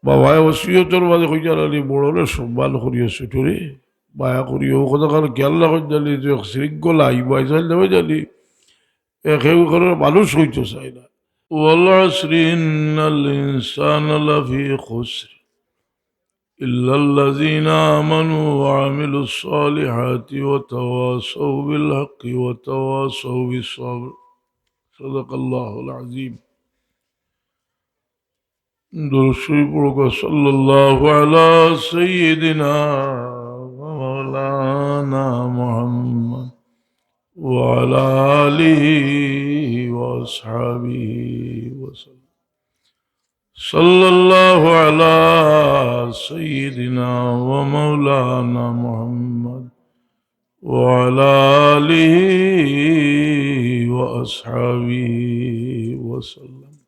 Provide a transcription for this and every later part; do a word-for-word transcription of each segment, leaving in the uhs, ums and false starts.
বাবায় ওসিয়তর মাঝে কইছইন, "আলী, বড়রে সম্মান করিও, ছোটরে মায়া করিও।" অউ কথাখান খেয়াল রাখইন জানি, যে এক শৃঙ্খলা আইবো, আইসাইল দেবে জানি, এ কেউ কারোর মানুষ হইতে চায় না। والعصر إن الإنسان لفي خسر إلا الذين آمنوا وعملوا الصالحات وتواصوا بالحق وتواصوا بالصبر. صدق الله العظيم. درود شریف پڑھو، صلى الله على سيدنا ومولانا محمد وعلى آله وأصحابه وسلم. صلى الله على سيدنا ومولانا محمد وعلى آله وأصحابه وسلم.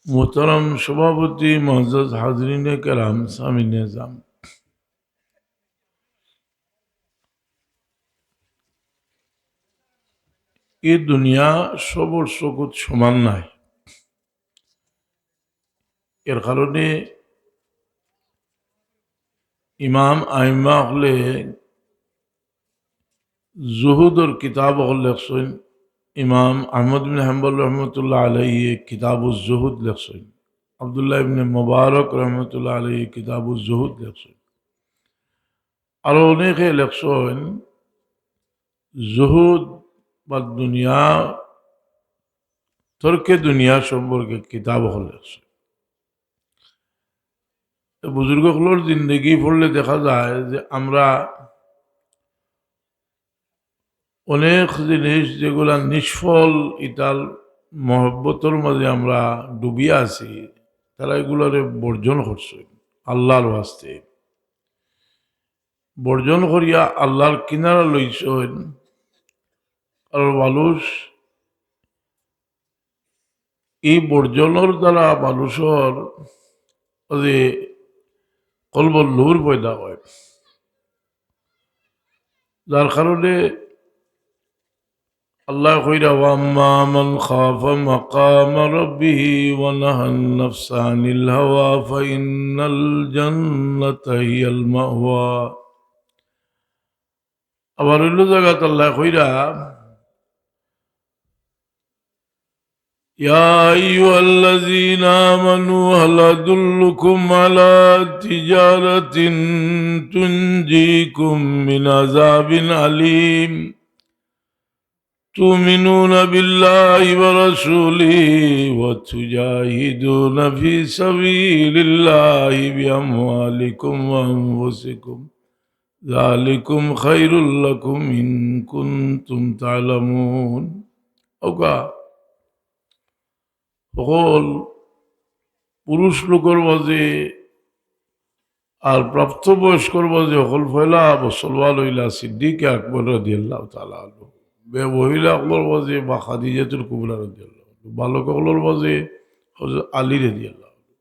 মোহতারাম সভাপতি, মুআজ্জাজ হাজিরিনে কেরাম, সামিনে এজাম, ই দুনিয়া সবর চকুত সমান নায়। এর কারণে ইমাম আইম্মা অকলে জুহুদর কিতাব অকল লেখছইন। ইমাম আহমদ বিন হাম্বল রহমতুল্লাহ আলাইহি কিতাবুজ জুহুদ লেখছইন। আব্দুল্লাহ ইবনে মুবারক রহমতুল্লাহ আলাইহি কিতাবুজ জুহুদ লেখছইন। আরো অনেকে লেখছইন জুহুদ বা দুনিয়া, তরকে দুনিয়া সম্পর্কে কিতাব অকল লেখছইন। এ বুজুর্গ অকলর জিন্দেগি পড়লে দেখা যায় যে আমরা অনেক জিনিস যেগুলা নিষ্ফল, ইতার মহব্বতর মাঝে আমরা ডুবিয়া আছি, তারা এগুলারে বর্জন করছইন আল্লাহর ওয়াস্তে। বর্জন করিয়া আল্লাহর কিনারা লইছইন। আর মানুষ, এই বর্জনর দ্বারা মানুষর যে কলবর নূর পয়দা হয়, যার কারণে আল্লাহ কইরা, وأما من خاف مقام ربه ونهى النفس عن الهوى فإن الجنة هي المأوى. আবার অন্য জায়গাত আল্লাহ কইরা, يا أيها الذين آمنوا هل أدلكم على تجارة تنجيكم من عذاب أليم تؤمنون بالله ورسوله وتجاهدون في سبيل الله بأموالكم وأنفسكم ذلكم خير لكم إن كنتم تعلمون. অউকা, হকল পুরুষ লোকর মাঝে আর প্রাপ্তবয়স্কর মাঝে হকল পয়লা মুসলমান অইলা সিদ্দিকে আকবর রাদিয়াল্লাহু তাআলা আনহু। বে-, মহিলা অকলর মাঝে মা খাদিজাতুল কুবরা রাদিয়াল্লাহু আনহা। বালক অকলর মাঝে হযরত আলী রাদিয়াল্লাহু আনহু।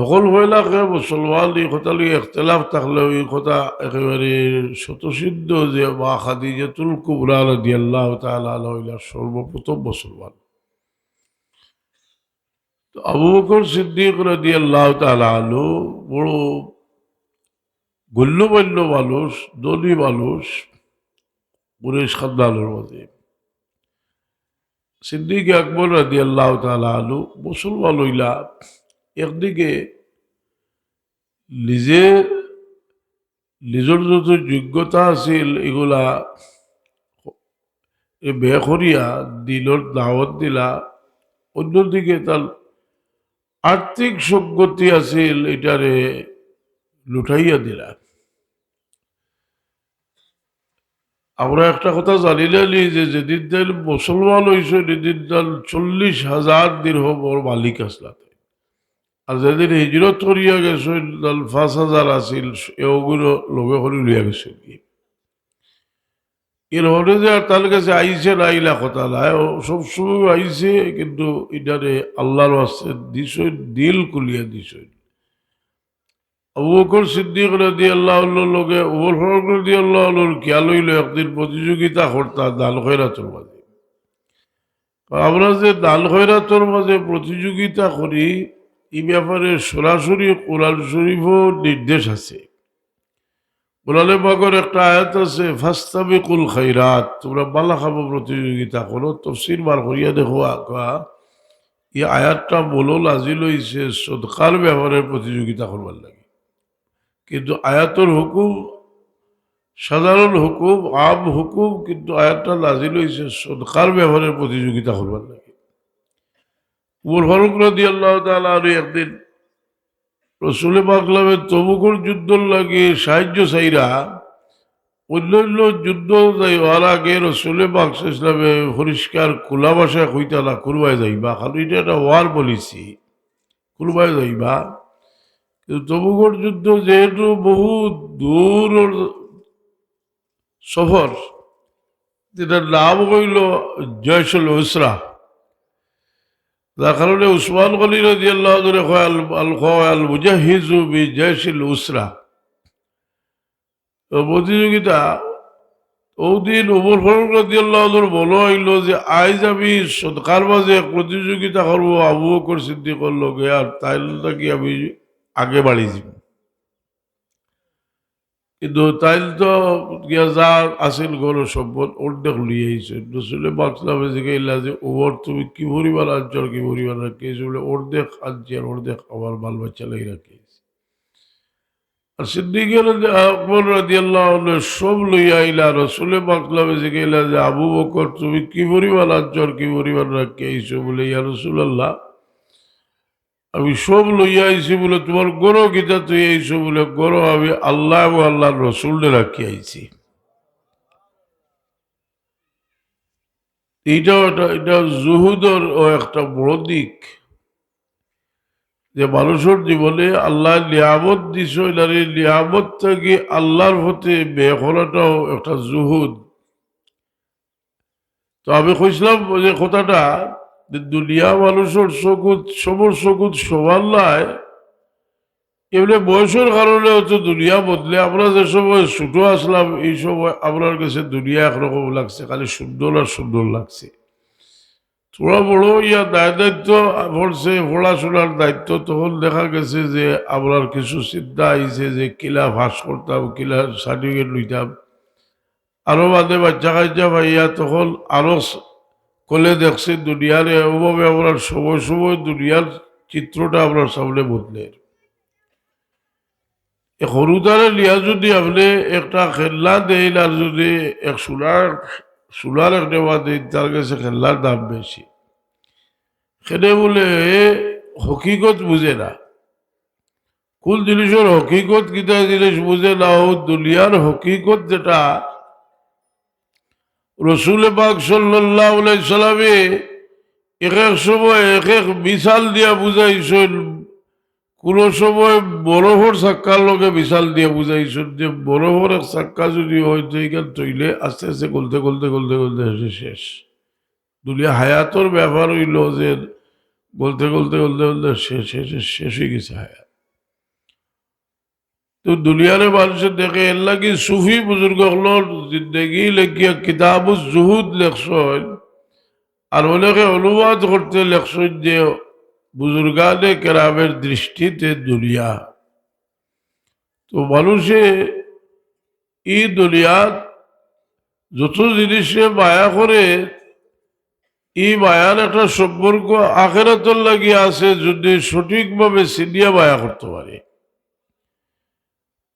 হকল পয়লা কে মুসলমান, ই কথা লইয়া ইখতিলাফ থাকলেও ই কথা একেবারে শতসিদ্ধ যে মা খাদিজাতুল কুবরা রাদিয়াল্লাহু তাআলা আনহা অইলা সর্বপ্রথম মুসলমান। তো আবু বকর সিদ্দিক রাদিয়াল্লাহু তাআলা আনহু বড় গণ্যমান্য মানুষ, ধনী মানুষ, কুরাইশ খানদানর মাঝে। সিদ্দিক আকবর রাদিয়াল্লাহু তাআলা আনহু মুসলমান অইলা, একদিকে নিজে নিজর যত যোগ্যতা আছিল, ইগুলা এ ব্যয় করিয়া দিনর দাওয়াত দিলা, অন্যদিকে তার আর্থিক সঙ্গতি আছিল, ইটারে লুটাইয়া দিলা। আমরা একটা কথা জানিলাইলি যে যেদিন তাইন মুসলমান অইছইন, এদিন তান চল্লিশ হাজার দিরহমর মালিক আছলা। আর যেদিন হিজরত করিয়া গেছইন, তান পাঁচ হাজার আছিল, এগুলো লগে করি লইয়া গেছইন কি। এর হরে যে আর তার কাছে আইছে না, ইলা কথা নায়। ও সবসময় আইছে, কিন্তু ইটারে আল্লাহর ওয়াস্তে দিছইন, দিল খুলিয়া দিছইন। আবু বকর সিদ্দিক রাদিয়াল্লাহু আনহুর লগে উমর ফারুক রাদিয়াল্লাহু আনহুর খেয়াল অইলো একদিন প্রতিযোগিতা করতা দান খয়রাতর মাঝে। আমরা যে দান খয়রাতর মাঝে প্রতিযোগিতা করি, এই ব্যাপারে সরাসরি কোরআন শরীফও নির্দেশ আছে। কোরআনে পাকর একটা আয়াত আছে, "ফাস্তাবিকুল খাইরাত", তোমরা বালা কামো প্রতিযোগিতা করো। তফসির বার করিয়া দেখো আকা, এই আয়াতটা মূল নাজিল হইছে সদকার ব্যাপারে প্রতিযোগিতা করবার লাগি। কিন্তু আয়াতর হুকুম সাধারণ হুকুম, আম হুকুম, কিন্তু আয়াতটা নাজিল হইছে সদকার ব্যাপারে প্রতিযোগিতা করবার লাগি। উমর ফারুক রাদিয়াল্লাহু তাআলা আনহু একদিন রসুলে পাক সাল্লামে তবুকর যুদ্ধর লাগি সাহায্য চাইরা, অন্য অন্য যুদ্ধ যাইবার আগে রসুলে পাক সাল্লামে পরিষ্কার খোলা ভাষায় কইতা না, "কুরবায় যাইবা", কারণ এটা একটা ওয়ার পলিসি, "কুরবায় যাইবা।" কিন্তু তবুকর যুদ্ধ যেহেতু বহু দূর সফর, যেটার নাম হইল জয়শুল উসরা, যার কারণে উসমান গনি রাদিয়াল্লাহু আনহু কয়, "আল, আল, কয়, আল মুজাহিজু বি জয়শুল উসরা।" তো প্রতিযোগিতা, ওদিন উমর ফারুক রাদিয়াল্লাহু আনহুর মনে হইল যে আইজ আমি সদকার মাঝে এক প্রতিযোগিতা করবো আবু বকর সিদ্দিকর লগে, আর তাইন থাকি আমি আগে বাড়ি যাইমু। কিন্তু তাইন তো গিয়া যা আছিল ঘরো সম্পদ অর্ধেক লইয়া আইছইন। রসুলে পাক সাল্লামে জিগাইলা যে, "উমর, তুমি কি পরিমাণ আনছো আর কি পরিমাণ রাখি আইছো?" বলে, "অর্ধেক আনছি আর অর্ধেক আমার বাল বাচ্চা লাগি রাখি আইছি।" আর সিদ্দিকে আকবর রাদিয়াল্লাহু আনহু সব লইয়া আইলা। রসুলে পাক সাল্লামে জিগাইলা যে, "আবু বকর, তুমি কি পরিমাণ আনছো আর কি পরিমাণ রাখি আইছো?" বলে, "ইয়া রাসূলুল্লাহ, আমি সব লইয়া আইছি।" বলে, "তোমার ঘরো কিতা থইয়া আইছো?" বলে, "ঘরো আমি আল্লাহ এবং আল্লাহর রসুলরে রাখি আইছি।" এইটাও একটা, এটা জুহুদর ও একটা বড় দিক, যে মানুষের জীবনে আল্লাহ নিয়ামত দিছইন, আর এই নিয়ামত থাকি আল্লাহর পথে ব্যয় করাটাও একটা জুহুদ। তো আমি কইছিলাম যে কথাটা, যে দুনিয়া মানুষের চকুত, সবর চকুত সমান নায়। এমনি বয়সের কারণে হয়তো দুনিয়া বদলে। আমরা যে সময় ছোট আসলাম, এই সময় আমরার কাছে দুনিয়া একরকম লাগছে, খালি সুন্দর আর সুন্দর লাগছে। থোড়া বড় ইয়া দায় দায়িত্ব পড়ছে, পড়াশোনার দায়িত্ব, তখন দেখা গেছে যে আমরার কিছু চিন্তা আইছে যে কিলা পাস করতাম, কিলা সার্টিফিকেট লইতাম। আরো বাদে বাচ্চা কাচ্চা পাইয়া তখন আরো স-, কলে দেখছে দুনিয়ারে, ওভাবে আমরার সময় সময় দুনিয়ার চিত্রটা আমরার সামনে বদলের। এ হুরুতারে লিয়া যদি আপনে একটা খেলনা দেইন আর যদি এক সোনার, সোনার এক ডেবা দেইন, তার কাছে খেলনার দাম বেশি। কেনে বুলে হকিকত বুঝে না। কুন জিনিসর হকিকত কিতা জিনিস বুঝে না, ও দুনিয়ার হকিকত যেটা রসুলে পাক সাল্লাল্লাহু আলাইহি সাল্লামে এক এক সময় এক এক মিসাল দিয়া বুঝাইছইন। কুনু সময় বরফর চাক্কার লগে মিসাল দিয়া বুঝাইছইন যে বরফর এক চাক্কা যদি হয় তো ইখান তইলে আস্তে আস্তে গলতে গলতে গলতে গলতে শেষ, শেষ। দুনিয়া হায়াতর ব্যাপার অইলো যে গলতে গলতে গলতে গলতে শেষ, শেষ, শেষ, শেষ অইগেছে হায়াত। তো দুনিয়ারে মানুষে দেখে, এর লাগি সুফি বুজুর্গ অকলর জিন্দেগি লেখিয়া কিতাবুজ জুহুদ লেখছইন, আর অনেকে অনুবাদ করতে লেখছইন যে বুজুর্গানে কেরামের দৃষ্টিতে দুনিয়া। তো মানুষে ই দুনিয়াত যত জিনিসে মায়া করে, ই মায়ার একটা সম্পর্ক আখেরাতর লাগি আছে, যদি সঠিকভাবে চিনিয়া মায়া করতে পারে।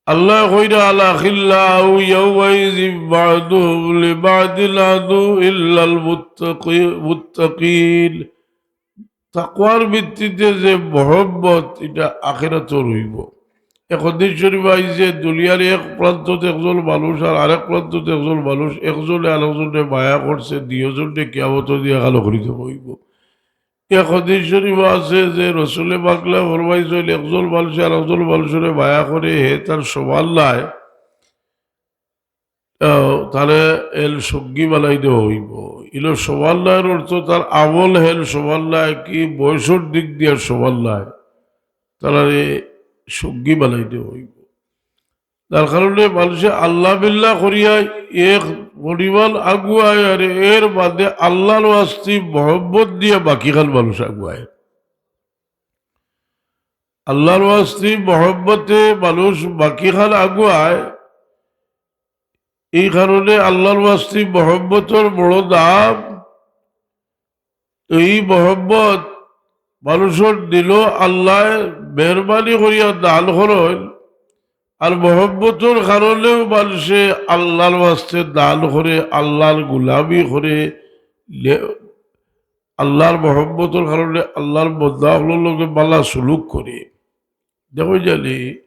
আল্লায় কইরা, "আল আখিল্লাউ ইয়াউমাইযিন বা'দুহুম লিবা'দিন আদু ইল্লাল মুত্তাকি-, মুত্তাকিন।" তাকওয়ার ভিত্তিতে যে মহব্বত, ইটা আখেরাতর অইবো। এক হাদিস শরীফ আইছে, দুনিয়ার এক প্রান্তত একজন মানুষ আর আরেক প্রান্তত একজন মানুষ, একজনে আরেকজনরে মায়া করছে, দুইওজনরে কিয়ামতর দিন কালো করি দেওয়া অইবো। এক হাদিস শরীফ আছে যে রসুলে পাকে ফরমাইছইন, একজন মানুষে আরেকজন মানুষরে মায়া করে, হে তার সমান নায়। আহ, তারে এল সঙ্গী বানাই দেওয়া অইবো। ইলো সমান নায়র অর্থ তার আমল হেল সমান নায়, কি বয়সর দিক দিয়া সমান নায়, তারারে সঙ্গী বানাই দেওয়া অইবো। তার কারণে মানুষে আল্লাহ বিল্লাহ করিয়া এক পরিমাণ আগুয়ায়, আর এর বাদে আল্লাহর ওয়াস্তে মহব্বত দিয়া বাকিখান মানুষ আগুয়ায়। আল্লাহর ওয়াস্তে মহব্বতে মানুষ বাকিখান আগুয়ায়। এই কারণে আল্লাহর ওয়াস্তে মহব্বতর বড় দাম। তো এই মহব্বত মানুষর দিলো আল্লাহ মেহরবানি করিয়া দান করইন। আর মহব্বতর কারণেও মানুষে আল্লাহর ওয়াস্তে দান করে, আল্লাহর গোলামি করে, লে-, আল্লাহর মহব্বতর কারণে আল্লাহর বন্দা অকলর লগে বালা সুলুক করে। দেখো জানি,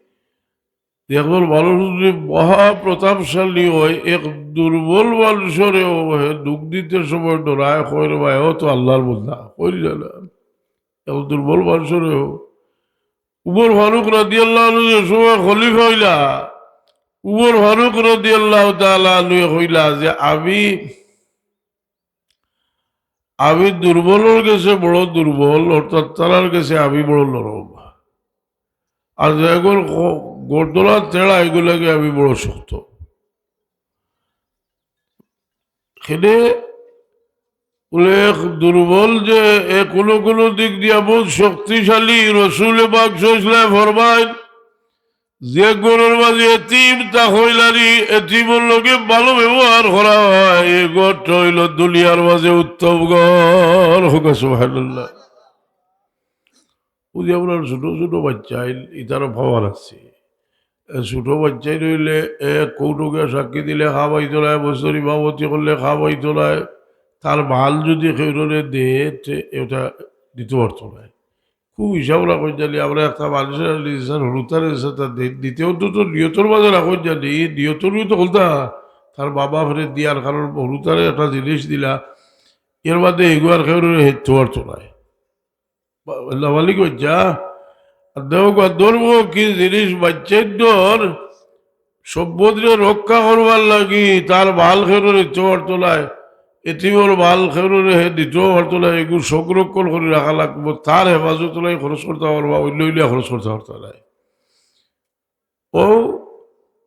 একজন মানুষ যদি মহাপ্রতাপশালী হয়, এক দুর্বল মানুষরেও হে দুঃখ দিতে সময় ডরায়, কয়, "রে ভাই, ও তো আল্লাহর বন্দা", কইল না? এক দুর্বল মানুষরেও। উমর ফারুক রাদিয়াল্লাহু আনহু যে সময় খলিফা হইলা, উমর ফারুক রাদিয়াল্লাহু তাআলা আনহু কইলা যে, "আমি, আমি দুর্বলর গেছে বড় দুর্বল, অর্থাৎ তারার গেছে আমি বড় নরম।" আর যেগর গ-, গর্দনা তেড়া, এগুলাকে আমি বড় শক্ত। সেনে উল্লেখ দুর্বল যে এ কোনো কোনো দিক দিয়া বহুত শক্তিশালী। রসুল পাক সাল্লাল্লাহু আলাইহি ওয়াসাল্লাম ফরমাইন, "যে ঘরর মাঝে এতিম তা হইলারি, এতিমর লগে ভালো ব্যবহার করা হয়, এ ঘরটা হইল দুনিয়ার মাঝে উত্তম ঘর।" হোক সুবহানাল্লাহ। বুঝি আপনার ছোট ছোট বাচ্চাইন, ইতারও পাওয়ার আছে। এ, ছোট বাচ্চাইন হইলে এ কৌটো গিয়া সাক্ষী দিলে খাওয়াইতো নায়, মসজিদর ইমামতি করলে খাওয়াইতো নায়, তার মাল যদি কেউরে দে, তে এটা দিতে পারতো নায়। খুব হিসাব রাখইন জানি, আমরা একটা মানুষের লিসান হুরুতারে সাথে দে-, দিতে অন্তত নিয়তর মাঝে রাখইন জানি, এই নিয়তর তো খুলতা, তার বাবা ফেরত দিয়ার কারণ হুরুতারে একটা জিনিস দিলা, এর মধ্যে এগুয়ার কেউরে হেঁটতে পারতো নায়। বা-, আল্লাহ মালিক হইয়া, আর দেখো গো, ধর্ম কি জিনিস, বাচ্চাইন্তর সম্পদরে রক্ষা করবার লাগি, তার মাল কেউরে নিতে পারতো নায়, এতিমর মাল কেউরে হে দিতে পারতো নায়, এগু সংরক্ষণ করি রাখা লাগবো, তার হেফাজত লাগি খরচ করতা পারবা, অন্য অইলে খরচ করতা পারতা নায়। ও,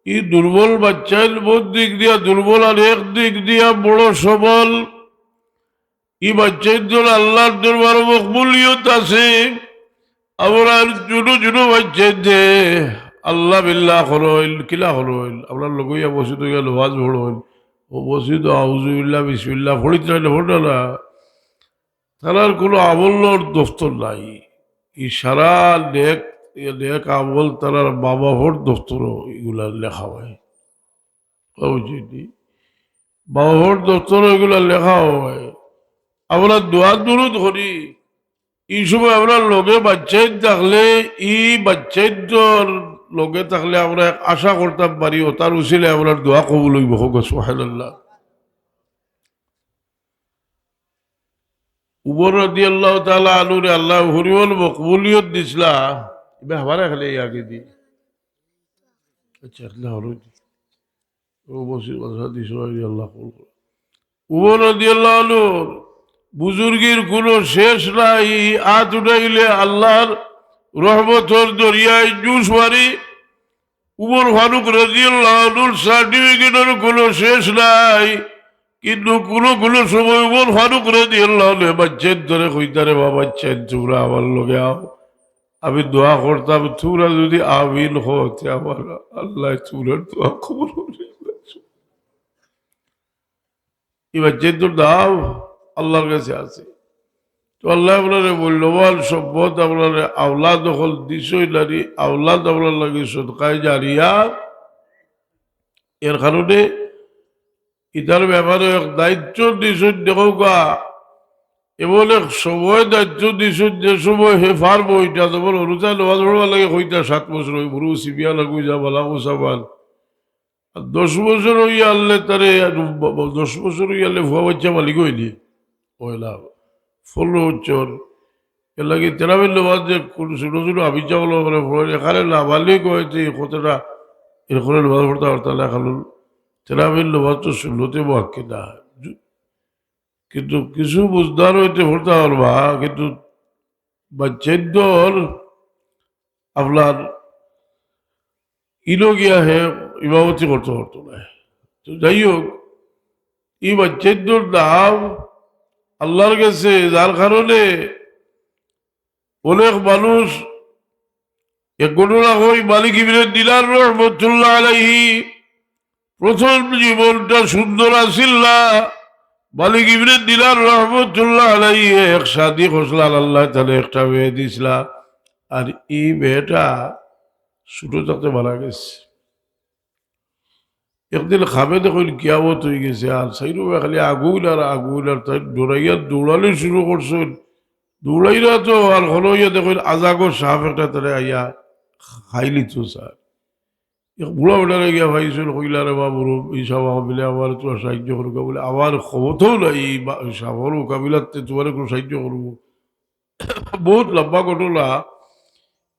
ই দুর্বল বাচ্চাইন বহুত দিক দিয়া দুর্বল, আর এক দিক দিয়া বড় সবল। ই বাচ্চাইন্তর আল্লাহর দরবারো মকবুলিয়ত আছে। আমরা ছোট ছোট বাচ্চাইন্তে আল্লাহ বিল্লাহ করইন, কিলা করইন, আমরা লগইয়া মসজিদো গিয়া নমাজ পড়ইন, ও মসজিদো আউযুবিল্লাহ, বিসমিল্লাহ পড়িতে নায়, পড়ে না। তারার কোনো আমলর দফতর নাই। ই সারা নেক, এ নেক আমল তারার মা বাপর দফতরো ইগুলা লেখা হয়। বুঝলি? মা বাপর দফতরো ইগুলা লেখা হয়। আমরা দোয়া দুরুদ করি, ই সময় আমরা লগে বাচ্চাইন থাকলে, ই বাচ্চাইন্তর লগে থাকলে আমরা এক আশা করতাম পারি, ও তার উসিলে আমরা দোয়া কবুল হইব। হোক সুবহানাল্লাহ। উমর রাদিয়াল্লাহু তাআলা আনহুরে আল্লাহ হরিওয়াল মকবুলিয়ত দিছলা। ইবা হামারে খালি আগে দি। আচ্ছা, আল্লাহ হরিওয়াল। ও বসির মাদ্রাসা দিছলা, আল্লাহ কবুল করো। উমর রাদিয়াল্লাহু আনহুর বুজুর্গির কোনো শেষ নাই। আত উঠাইলে আল্লাহর রহমতর দরিয়ায় জুশ মারি। উমর ফারুক রাদিয়াল্লাহু আনহুর সার্টিফিকেটর কোনো শেষ নাই, কিন্তু কোনো কোনো সময় উমর ফারুক রাদিয়াল্লাহু আনহু বাচ্চাইন্তরে কইতা রে, "বাবা, বাচ্চাইন, তোমরা আমার লগে আও, আমি দোয়া করতাম, তোমরা যদি আমিন কও, তে আমার আল্লাহ তোমরার দোয়া কবুল করি।" ই বাচ্চাইন্তর দাম আল্লাহর কাছে আছে। তো আল্লাহ আপনারে মূল্যবান সম্পদ, আপনারে আওলাদ অকল দিছইন, নারী আওলাদ আপনার লাগি সদকায়ে জারিয়া। এর কারণে ইতার ব্যাপারে এক দায়িত্ব দিছইন, দেখউক্কা, এমন এক সময় দায়িত্ব দিছইন, যে সময় হে পারবো ইটা। যেমন হুরুতায় নমাজ পড়বার লাগি কইতা, সাত বছর অই, বুরু সিবিয়া লাগু যা, বালা মুসাফান। আর দশ বছর অইয়া আনলে তারে, আর ব-, ব-, দশ বছর অইয়া আনলে ফুয়া বাচ্চা মালিক অইনি। অয় না, পনরো বছর। এর লাগি তেরাবির নমাজ যে কোন ছোট ছোট হাফিজ অকল করে পড়ে, এখানে নাবালিগ অইতে এই কথাটা, এর করে নমাজ পড়তা পারতা না, কারণ তেরাবির নমাজ তো সুন্নতে মুআক্কাদা। কিন্তু কিছু বুঝদার অইতে পড়তা পারবা, কিন্তু বাচ্চাইন্তর আপনার ইনো গিয়া হে ইমামতি করতো পারতো না। তো যাই হোক, ই বাচ্চাইন্তর নাম আল্লার গেছে, যার কারণে অনেক মানুষ, এক ঘটনা কই, মালিক ইবনে দিনার রহমতুল্লাহ আলাইহি প্রথম জীবনটা সুন্দর আছিল না। মালিক ইবনে দিনার রহমতুল্লাহ আলাইহি এক শাদী করছিলা, আল্লায় তারে একটা মেয়ে দিছিলা। আর ই মেয়েটা ছোট থাকতে মারা গেছে। একদিন খাবে দেখইন কিয়ামত অইগেছে, আর চাইরোবায় খালি আগুইন আর আগুইন, আর তাইন ডরাইয়া দৌড়ানি শুরু করছইন। দৌড়াইরা তো আর হনো ইয়া দেখইন আজাগর সাপ একটা তারে আইয়া খাইলিতো চায়। এক বুড়া বেটারে গিয়া পাইছইন, কইলা, "রে বা বুড়া, ই সাপ আইলে আমারে তুমরা সাহায্য করো।" বুলে, "আমার ক্ষমতাও নাই ই বা-, ই সাপর মোকাবিলাতে তুমারে কুনু সাহায্য করমু।" বউত লম্বা ঘটনা।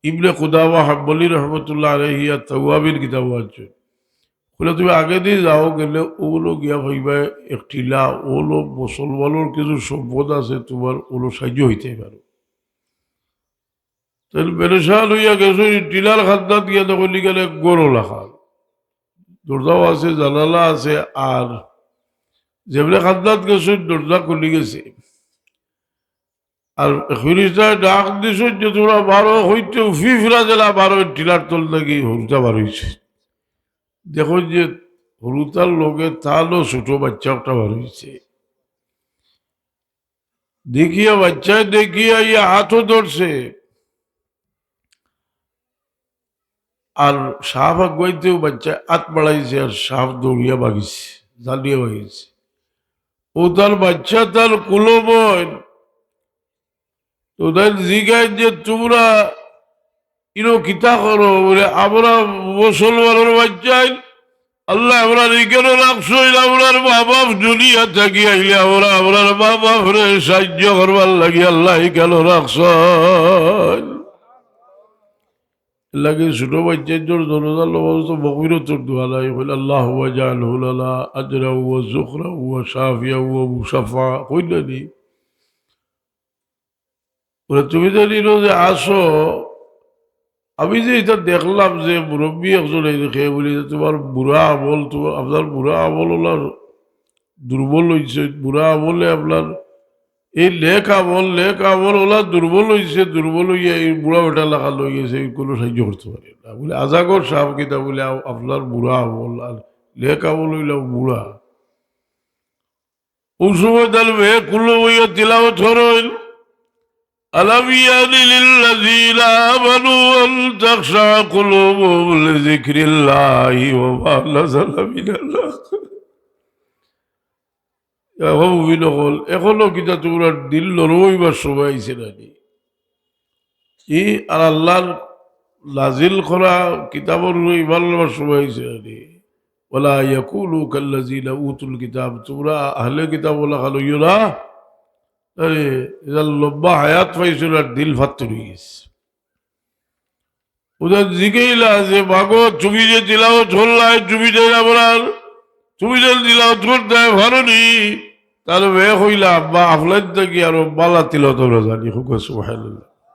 ইবনে কুদামা হাম্বলি রহমতুল্লাহ আলাইহি আর তাওয়াবিন কিতাবো আনছইন। কইলা, "তুমি আগেদি যাও, গেলে অগুলো গিয়া পাইবায় এক টিলা, অগুলো মুসলমানর কিছু সম্পদ আছে, তুমার অগুলো সাহায্য অইতে পারে।" তাইন পেরেশান অইয়া গেছইন, টিলার কান্দাত গিয়া দেখইন ইখান এক ঘরর লাখান। দরজাও আছে, জানালা আছে, আর যেমনে কান্দাত গেছইন দরজা খুলি গেছে। আর ফিরিস্তায় ডাক দিছইন যে, "তুমরা বারো।" অইতেউ ফিফরা যেলা বারইন, টিলার তল থাকি হুরুতা বারইছে। দেখইন যে হুরুতার লগে তানও ছোট বাইচ্চা একটা বারইছে। দেখিয়া বাইচ্চায় দেখিয়া ইয়া আতো ধরছে। আর সাপ আগুয়াইতেউ বাইচ্চায় আত বাড়াইছে আর সাপ দৌড়িয়া ভাগিছে, জানিয়া ভাগিছে। অউ তার বাইচ্চা তার কুলো বইন। তো তাইন জিগাইন যে, "তুমরা ইনো কিতা করো?" বুলে, "আমরা মুসলমানর বাইচ্চাইন, আল্লায় আমরারে ইকানো রাখছইন, আমরার মা-বাফ দুনিয়া থাকি আইলে আমরা আমরার মা-বাফরে সাহায্য করবার লাগি আল্লায় ইকানো রাখছইন।" এরলাগি ছোট বাইচ্চাইন্তর জানাজার নামাজো তো মাগফিরাতর দোয়া নাই, কইলা, "আল্লাহুম্মা ইজআলহু লানা আজরাও ওয়া যুখরাও ওয়া শাফিয়াও ওয়া মুশাফফা।" কইলা নি? বুলে, "তুমি জানি না যে আসো, আমি যে ইটা দেখলাম যে মুরব্বি একজন এই দেখে, বুলে, তুমার বুরা আমল, তুমার, আপনার বুরা আমল অলা দুর্বল অইছে, বুরা আমলে আপনার এই নেক আমল, নেক আমল অলা দুর্বল অইছে, দুর্বল অইয়া এই বুড়া বেটা লাখান অইগেছে, এই কুনু সাহায্য করতে পারে না।" বুলে, "আজাগর সাপ কিতা?" বুলে, "আ-, আপনার বুরা আমল আর নেক আমল অইলা বুড়া।" অউ সময় তান মেয়ে কুলো বইয়া তিলাওয়াত করইন, "ألم يأن للذين آمنوا أن تخشع قلوبهم لذكر الله وما نزل من الحق।" ও মুমিন অকল, এখনো কিতা তুমরার দিল নরম অইবার সময় আইছে না নি? ই আর আল্লার নাজিল করা কিতাবর উপরে ঈমান আনবার সময় আইছে না নি? ولا يكونوا كالذين أوتوا الكتاب, তুমরা আহলে কিতাব অলাখান অইও না। আরে, ইতার লম্বা হায়াত পাইছইন আর দিল ফাত্তর অইগেছে। অউ তাইন জিগাইলা যে, "মাগো, তুমি যে তিলাওয়াত করলায়, তুমি যে আমরার, তুমি যে তিলাওয়াত করতায় পারো নি?" তার মেয়ে কইলা, "আব্বা, আপনাইন থাকি আরো ভালা তিলাওয়াত আমরা জানি।" কউক্কা সুবহানাল্লাহ।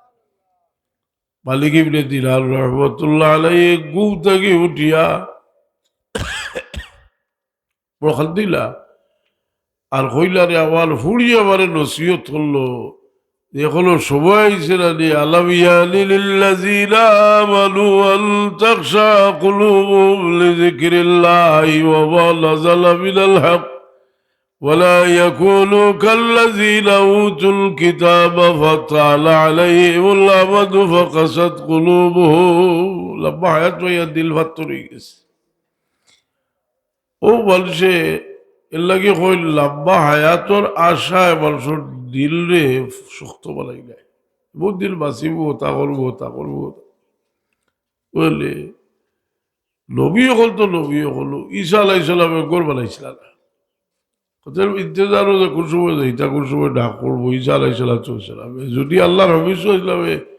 মালিক ইবনে দিনার রহমতুল্লাহ আলাইহি ঘুম থাকি উঠিয়া বড় কান্দিলা। আর কইলা, "রে আমার ফুড়ি আমারে নসিহত করলো, এখনো সময় আইছে না নি, ألم يأن للذين آمنوا أن تخشع قلوبهم لذكر الله وما نزل من الحق ولا يكونوا كالذين أوتوا الكتاب فطال عليهم الأمد فقست قلوبهم।" লম্বা হায়াত পাইয়া দিল ফাত্তর অইগেছে। অউ মানষে এরলাগি কইন, লম্বা হায়াতর আশায় মানষর দিলরে শক্ত বানাইলায়। বউত দিন বাঁচিমু, তা করমু, তা করমু। বুলে, নবী অকল তো নবী অকল, ঈসা আলাইহিস সালামে ঘর বানাইছিলা না। অতএব ইন্তেজারও যে কুন সময় যাইতা, কুন সময় ডাক পড়বো ঈসা আলাইহিস সালাতু ওয়াস সালামে। যদি আল্লার নবী সাল্লাল্লাহু আলাইহি ওয়াসাল্লামে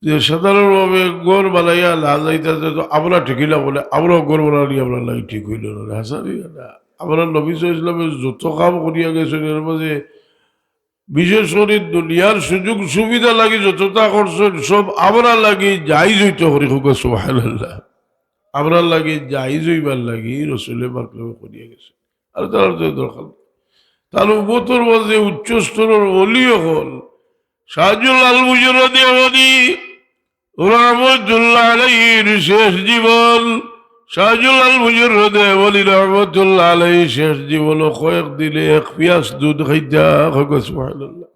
যে সাধারণভাবে ঘর বানাইয়া না যাইতা, তো আমরা ঠিক অইলাম বলে, আমরাও ঘর বানানি আমরার লাগি ঠিক অইলো না, হাছা নি না? আমরার নবী সাল্লাল্লাহু আলাইহি ওয়াসাল্লামে যত কাম করিয়া গেছইন, এর মাঝে বিশেষ করি দুনিয়ার সুযোগ সুবিধা লাগি যততা করছইন, সব আমরার লাগি জায়েজ অইতো করি, কউক্কা সুবহানাল্লাহ। আমরার লাগি জায়েজ অইবার লাগি রসুলে পাক করিয়া গেছে। আর তার তো দরকার নাই। তার উম্মতর মাঝে উচ্চ স্তরর ওলি অকল, শাহজালাল মুজররদে ইয়ামানি রহমতুল্লাহ আলাইহির শেষ জীবন, শাহজালাল মুজররদে ইয়ামানি রহমতুল্লাহ আলাইহির শেষ জীবন, কয়েক দিনে এক পিয়াস দুধ খাইতা, কউক্কা সুবহানাল্লাহ।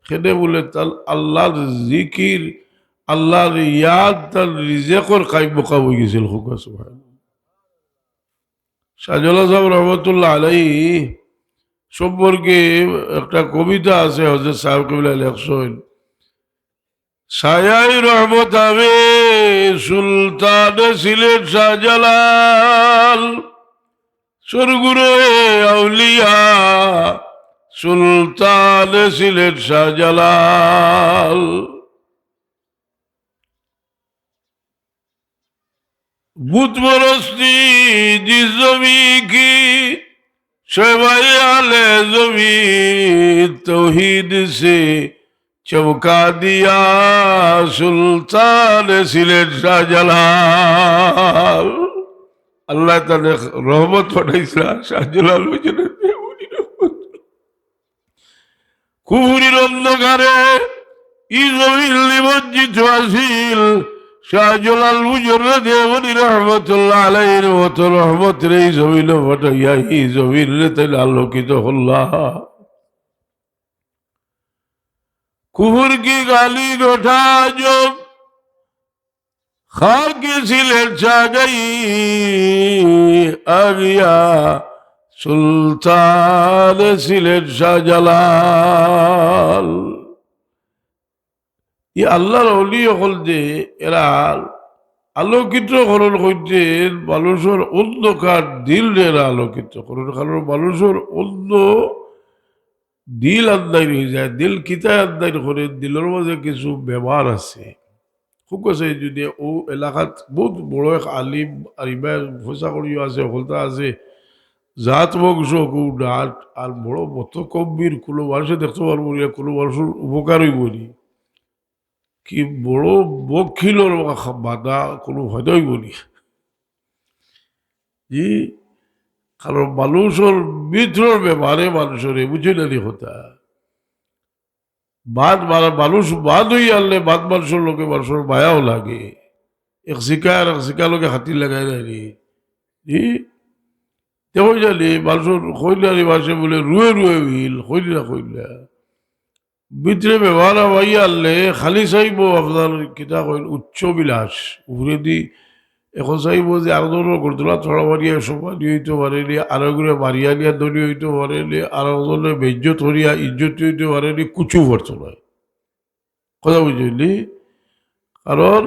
কেনে বুলে তার আল্লাহর জিকির, আল্লাহর ইয়াদ, তার রিজেকর কায়েম মাকাম অইগেছিল, কউক্কা সুবহানাল্লাহ। শাহজালাল সাহেব রহমতুল্লাহ আলাইহি সম্পর্কে একটা কবিতা আছে, হযরত সাহেব কিবলা লেখছইন, ছায়ায় রহমত আবে সুলতান সিলেট শাহজালাল, সরগুরুয়ে আউলিয়া সুলতান সিলেট শাহজালাল। بت پرستی جس زمین کی، شعبۂ اہل زمین توحید سے چمکا دیا سلطان سلیٹ شاہ جلال۔ আল্লাহ তাআলা রহমত পাঠাইছলা শাহজালাল মুজররদে ইয়ামানির রহমত। কুফরির অন্ধকারে ই জমিন নিমজ্জিত আছিল। শাহজালাল মুজররদে ইয়ামানি রহমতুল্লাহ আলাইহির মতো রহমতরে ই জমিনো পাঠাইয়া ই জমিনরে তাইন আলোকিত করলা। کفر کی گالی اٹھا جو خاک سلیٹ سے گئی، آ گیا سلطان سلیٹ شاہ جلال۔ ই আল্লাহর ওলি অকল যে এরা আলোকিত করণ করতে মানুষর অন্ধকার দিলরে এরা আলোকিত করণ, কারণ মানুষর অন্ধ দিল আন্দাইর অইযায়। দিল কিতায় আন্দাইর করে? দিলর মাঝে কিছু বেমার আছে। খুব আছে যদি ও এলাকাত বহুত বড় এক আলিম আর ইমাম ফসা করিও আছে, হকলতা আছে, জাত বংশ কেউ ডাট আর বড় মতকব্বির, কোনো মানুষে দেখতে পারবো না, কোনো মানুষর উপকার অইবো নি। কি বড় বকিলর বাধা, কোনো ফায়দা অইবো নি। জি, কারণ মানুষর ভিতরর বেমারে মানুষরে বুঝে না নি কথা। বাদ মারা-, মানুষ বাদ অইয়া আনলে বাদ মানুষর লগে মানুষর মায়াও লাগে। এক শিকার এক শিকার লগে খাতির লাগাই না নি। জি, দেখো জানি মানুষর কইলা নি মাসে বলে রুয়ে রুয়ে বিল, কইলি না কইলা। ভিতরে বেমার আওয়াই আনলে খালি চাইবো আপনার কিতা কইন উচ্চ বিলাস। উপরেদি এখন চাইবো যে আরো ধরো গর্দনা থড়া মারিয়া সম্মানী অইতো পারে নি, আরো ঘুরে মারিয়া নিয়া ধনী অইতো পারে নি, আরো ধরো বেইজ্জত করিয়া ইজ্জতি অইতো পারে নি, কুচু পারতো নায়। কথা বুঝলি? কারণ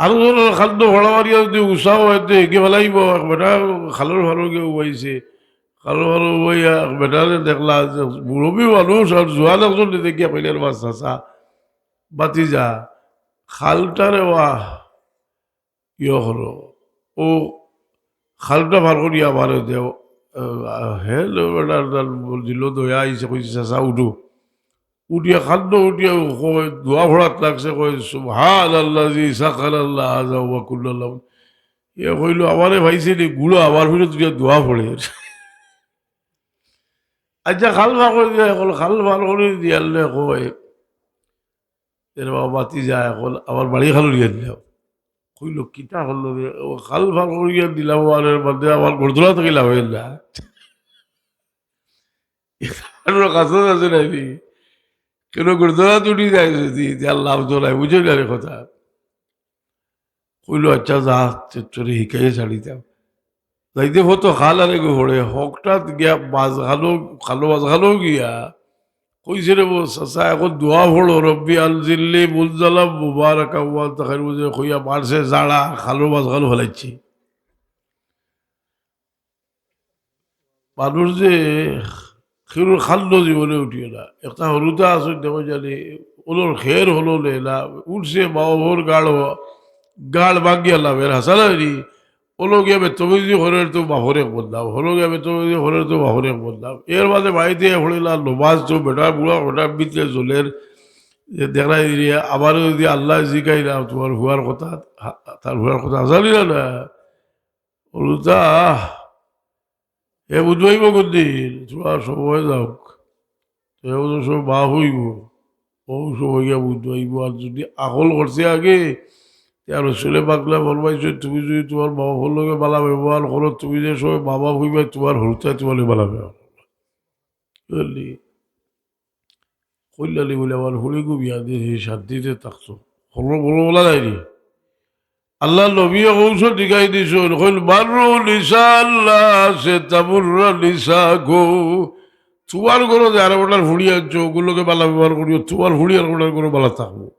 আরো ধরো খাদ্য থড়া মারিয়া যদি উষা অয়, তে হেগে ফেলাইবো, এক বেটা খালর ফালর গিয়া উবাইছে, খালর ফালর উবাইয়া এক বেটারে দেখলা যে মুরব্বি মানুষ আর জোয়ান একজন দেখিয়া কইলে, "রে বা চাচা, বাতিজা, খালটারে ওয়া ইয়ে করো, ও খালটা পার করিয়া আমারে দেও।" আহ, হে লো বেটার তার দিলো দয়া আইছে, কইছে, "চাচা উঠো।" উঠিয়া খাদ্য উঠিয়া কয়, দোয়া পড়াত লাগছে, কয়, "সুবহানাল্লাযী সাখারাল্লাহ হাযা ওয়া কুল্লা লাহু।" এ কইলো, "আমারে পাইছে নি, গুড়া আমার ফিরে তুই দোয়া পড়ে।" আচ্ছা, খাল পার করে দিয়া, এখন খাল পার করে দিয়ালে কয়, "এর বাবা, বাতি যায়, এখন আমার বাড়ি খালো নিয়ে দিলাম।" কইলো, "কিতা করলো রে?" "ও খাল পার করিয়া দিলাম, আর এর মধ্যে আমার গর্দনা থাকি লাভ অইল না।" আর কাছে আছে নাকি? কেন গর্দনা তুলি যায় যদি, যে আর লাভ তো নাই, বুঝে না রে কথা। কইলো, "আচ্ছা, যা, তে তোরে হিকাইয়া ছাড়ি দাও।" যাইতে ফতো খাল আরে গো হরে, হকটাত গিয়া বাজ খালো, খালো বাজ খালো গিয়া, কইছে রে বো, চাচা, এখন দোয়া পড়ো, "রব্বি আনজিলনি মুনজালাম মুবারাকাম ওয়া আনতা খায়রুল মুনজিলিন", কইয়া মারছে জাড়া, খালো বাজ খালো ফেলাইছে। মানুষ যে খেরুর খাদ্য জীবনে উঠিও না। একটা হরুতা আছে, দেখো জানি, ওলোর খের হলো লেলা, উঠছে বাবা ভোর গাড়, গাড় বাগিয়া লাভের হাসালারি, ওলো গিয়া বেতমিজি ঘরের তো বাহরে বদনাম, হলো গিয়া বেতমিজি ঘরের তো বাহরে বদনাম। এর মাঝে বাড়িতে পড়িলা নমাজ তো বেটা বুড়া বেটা বিতে জ্বলের, যে দেখলাই দিয়ে আবার যদি আল্লাহ জিকাই না, তোমার হুয়ার কথা, তার হুয়ার কথা হাসালি না, না। অলা হে বুঝবাইব কোন দিন? থুড়া সময় যাউক, হে বুঝো সব মাফ অইব। ও সময় গিয়া বুঝবাইব। আর যদি আকল করছে আগে, তে রসুলে পাকলা ফরমাইছে, তুমি যদি তুমার মা বাফর লগে বালা ব্যবহার করো, তুমি যে সময় মা বাফ অইবায়, তুমার হুরুতায় তুমার লগে বালা ব্যবহার করবা। বুঝলি? কইলালি বলে আমার হুড়ি ঘুমিয়া দিয়ে শান্তিতে থাকতো। হলো বলো বলা যায়নি। আল্লাহর নবীয়ে কৌশল শিখাই দিছইন, কইল, "বাররু নিসা আল্লাহ সে তাবুররা নিসা গো।" তুমার ঘরো যে আরো বেটার হুড়ি আনছো, ওগুলোকে বালা ব্যবহার করিও, তুমার হুড়ি আর বেটার ঘরো বালা থাকবো।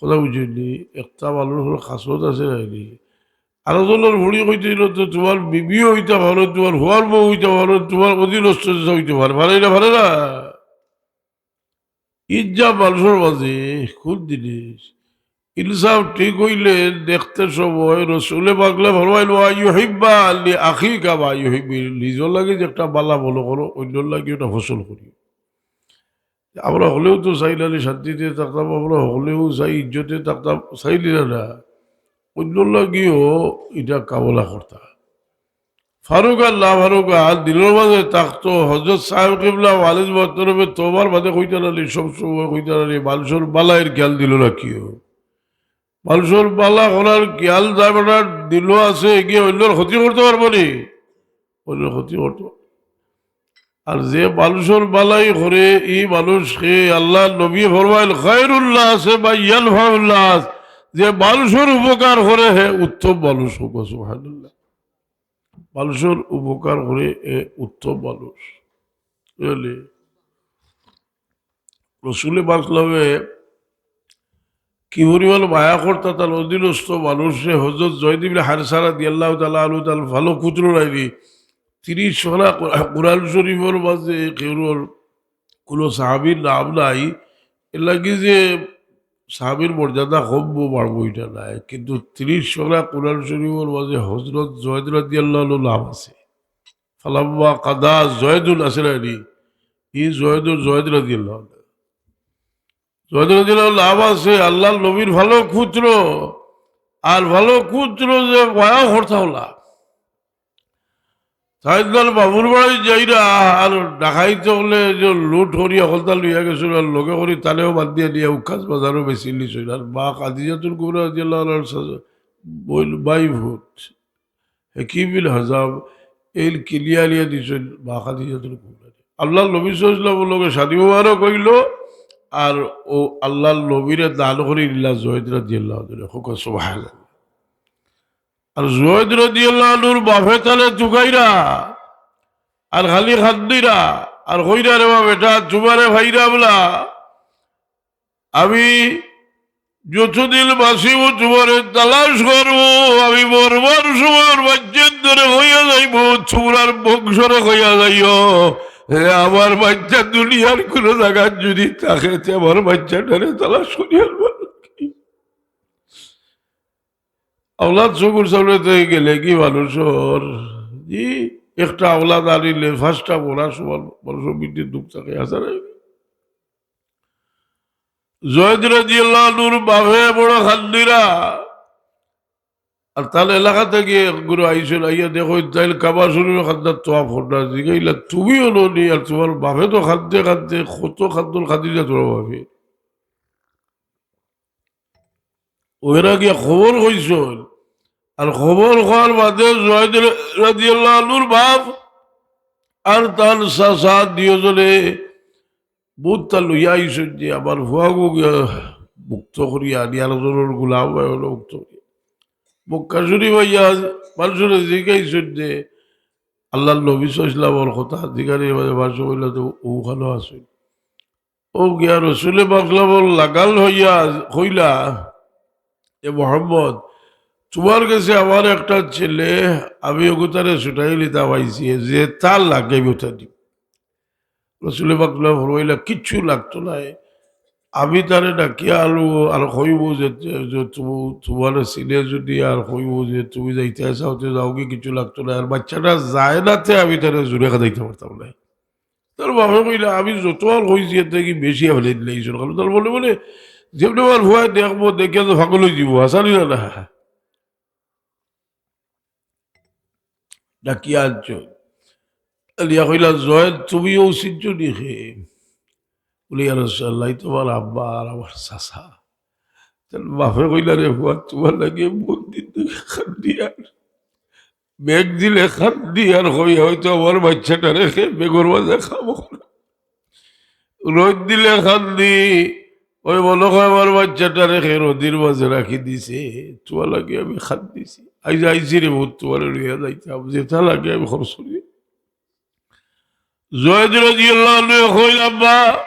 কথা বুঝছইন নি? একটা মানুষর খাসলত আছে না নি? আরো জনর হুড়ি কইতে গেলে তো তুমার বিবিও অইতা পারো, তুমার হুয়ার বউ অইতা পারো, তুমার অধীনস্থ অইতে পারে, পারে না, পারে না? ইজ্জা মানুষর মাঝে কোন জিনিস? ইনসাফ ঠিক অইলে দেখতে সময় রসুলে পাকলে ফরমাইল, "ওয়া ইউহিব্বা লি আখিকা মা ইউহিব্বু", নিজর লাগি যে একটা বালা মনে করো, অন্যর লাগি ওটা ফসল করি। আমরা হকলেউ তো চাই নানি শান্তিতে থাকতাম, আমরা হকলেউ চাই ইজ্জতে থাকতাম, চাইলি না না? অন্যর লাগিও এটা কামনা করতা। ফারুক আর না ফারুক আর দিলর মাঝে থাকতো। হজরত সাহেব কিবলা ওয়ালিদ মহতরমে তোমার মাঝে কইতা নানি, সব সময় কইতা নানি, মানুষর বালাইর খেয়াল দিল রাখিও। মানুষর বালা করার খেয়াল যা বেটার দিলো আছে, এগিয়ে অন্যর ক্ষতি করতে পারবো নি? অন্যর ক্ষতি করতে পারবো। আর যে মানুষর বালাই করে, এই মানুষকে আল্লাহর নবী ফরমাইল, "খায়রুন নাসি মান ইয়ানফাউন নাস", যে মানুষর উপকার করে, হে উত্তম মানুষ। কউক্কা সুবহানাল্লাহ। মানুষর উপকার করে, এ উত্তম মানুষ। বুঝলি? রসুলে পাকলামে কি পরিমাণ মায়া করতা তান অধীনস্থ মানুষরে। হজরত জয়েদ ইবনে হারেসা রাদিয়াল্লাহু তাআলা আনহু তান ভালো পুত্র নাইনি। তিরিশ পারা কোরআন শরীফর মাঝে কেউর কোনো সাহাবীর নাম নাই। এর লাগি যে সাহাবীর মর্যাদা কমবো বাড়বো এটা নাই, কিন্তু তিরিশ পারা কোরআন শরীফর মাঝে হজরত জয়েদ রাদিয়াল্লাহু আনহুর নাম আছে। ফালাম্মা কাদা জয়েদুন আছে না নি? ই জয়েদুন, জয়েদ রাদিয়াল্লাহু আনহু। জয়েদ রাদিয়াল্লাহু আনহু নাম আছে, আল্লাহর নবীর ভালো পুত্র। আর ভালো পুত্র যে মায়া করতা অলা। তাইন তান বাফর বাড়ি যাইরা, আর ডাকাইত অকলে যে লুট করিয়া হকলতা লইয়া গেছইন, আর লগে করি তানেও বান্ধিয়া নিয়া উকাস বাজারো বেচিলিছইন। আর মা খাদিজাতুল কুবরা রাদিয়াল্লাহু আনহার সাথে বইন, ভাই ফুত, হাকিম বিন হিজাম, এইন কিনিয়া আনিয়া দিছইন মা খাদিজাতুল কুবরারে। আল্লাহর নবী সাল্লাল্লাহু আলাইহি ওয়াসাল্লামর লগে শাদী মোবারক অইলো, আর অউ আল্লাহর নবীরে দান করি দিলা জয়েদ রাদিয়াল্লাহু আনহু। কউক্কা সুবহানাল্লাহ। আর জয়েদ রাদিয়াল্লাহু আনহুর বাফে তানে তুকাইরা, আর খালি কান্দিরা, আর কইরা, "রে বা বেটা, তুমারে পাইরাম না, আমি যতদিন বাঁচিমু তুমারে তালাশ করমু, আমি মরবার সময় আমার বাইচ্চাইন্তরে কইয়া যাইমু, তুমরার বংশরে কইয়া যাইও, হে আমার বাইচ্চা দুনিয়ার কুনু জাগাত যুদি থাকে, তে আমার বাইচ্চাটারে তালাশ করিয়া আনবার লাগি।" আওলাদ চকুর সামনে থাকি গেলে কি মানুষর, জি, একটা আওলাদ আনিলে পাঁচটা মরার সমান মানুষর ভিতরে দুঃখ থাকে, আছে না? জয়েদ রাদিয়াল্লাহু আনহুর বাফে বড় কান্দিরা। আর তান এলাকা থাকি এক গুরু আইছইন, আইয়া দেখইন তাইন কাবা শরীফর কান্দাত তওয়াফ কররা, জিগাইলা, "তুমি অনো নি?" আর তুমার বাফে তো কানতে কানতে কত কান্দন কান্দিলা তুমার বাফে। অউ এরা গিয়া খবর কইছইন। আর খবর কওয়ার বাদে জয়েদ রাদিয়াল্লাহু আনহুর বাফ আর তান চাচা দুইওজনে বউততা লইয়া আইছইন যে আমার ফুয়াগু গিয়া মুক্ত করিয়া আনি, আর জনর গুলাম অইয়া মুক্ত করিয়া। মক্কা শরীফ আইয়া মানুষরে জিগাইছইন যে আল্লাহর নবী সাল্লাল্লাহু আলাইহি ওয়াসাল্লামর কথা, জিগানির মাঝে মানুষ কইলা তো অউ খানো আছইন। অউ গিয়া রসুলে পাকর লাগাল অইয়া কইলা, "এ মোহাম্মদ, তুমার গেছে আমার একটা ছেলে, আমি অগুতারে ছুটাই নিতাম আইছি, যে তার লাগে আমি অতা দিমু।" রসুলে পাক ফরমাইলা, "কিচ্ছু লাগতো নায়, আমি তারে ডাকিয়া আনমু, আর কইমু যে, যে তুমি, তুমারে চিনে যুদি আর কইমু যে তুমি যাইতায় চাও তে যাওগি, কিচ্ছু লাগতো নায়, আর বাইচ্চাটা যায় না তে আমি তারে জুরে খেদাইতাম পারতাম নায়।" তার বাফে কইলা, "আমি যত আর কইছি, এর থাকি বেশি আপনে দিলাইছইন।" কারণ তার মনে মনে, "যেমনে আমার ফুয়ায় দেখবো, দেখিয়া তো পাগল অইযিবো, হাছা নি না?" ডাকিয়া আনছইন। আনিয়া কইলা, "জয়েদ, তুমিও চিনছো নি হে?" বলে, "ইয়া রাসূলুল্লাহ, ই তো আমার আব্বা আর আমার চাচা।" তার বাপে কইলা, "রে পুয়া, তুমার লাগি মন দিন কান্দি আর মেঘ দিলে কান্দি আর কই, হয়তো আমার বাচ্চাটারে হে মেঘর মাঝে খাবো না।" রইদ দিলে কান্দি, ওই মনো কয় আমার বাচ্চাটারে হে রইদর মাঝে রাখি দিছে, তুমার লাগি আমি কান্দিছি। আইজ আইছি রে পুত, তুমারে লইয়া যাইতাম, যেতা লাগে আমি খরচ করি। জয়েদ রাদিয়াল্লাহু আনহু কইলা, "আব্বা,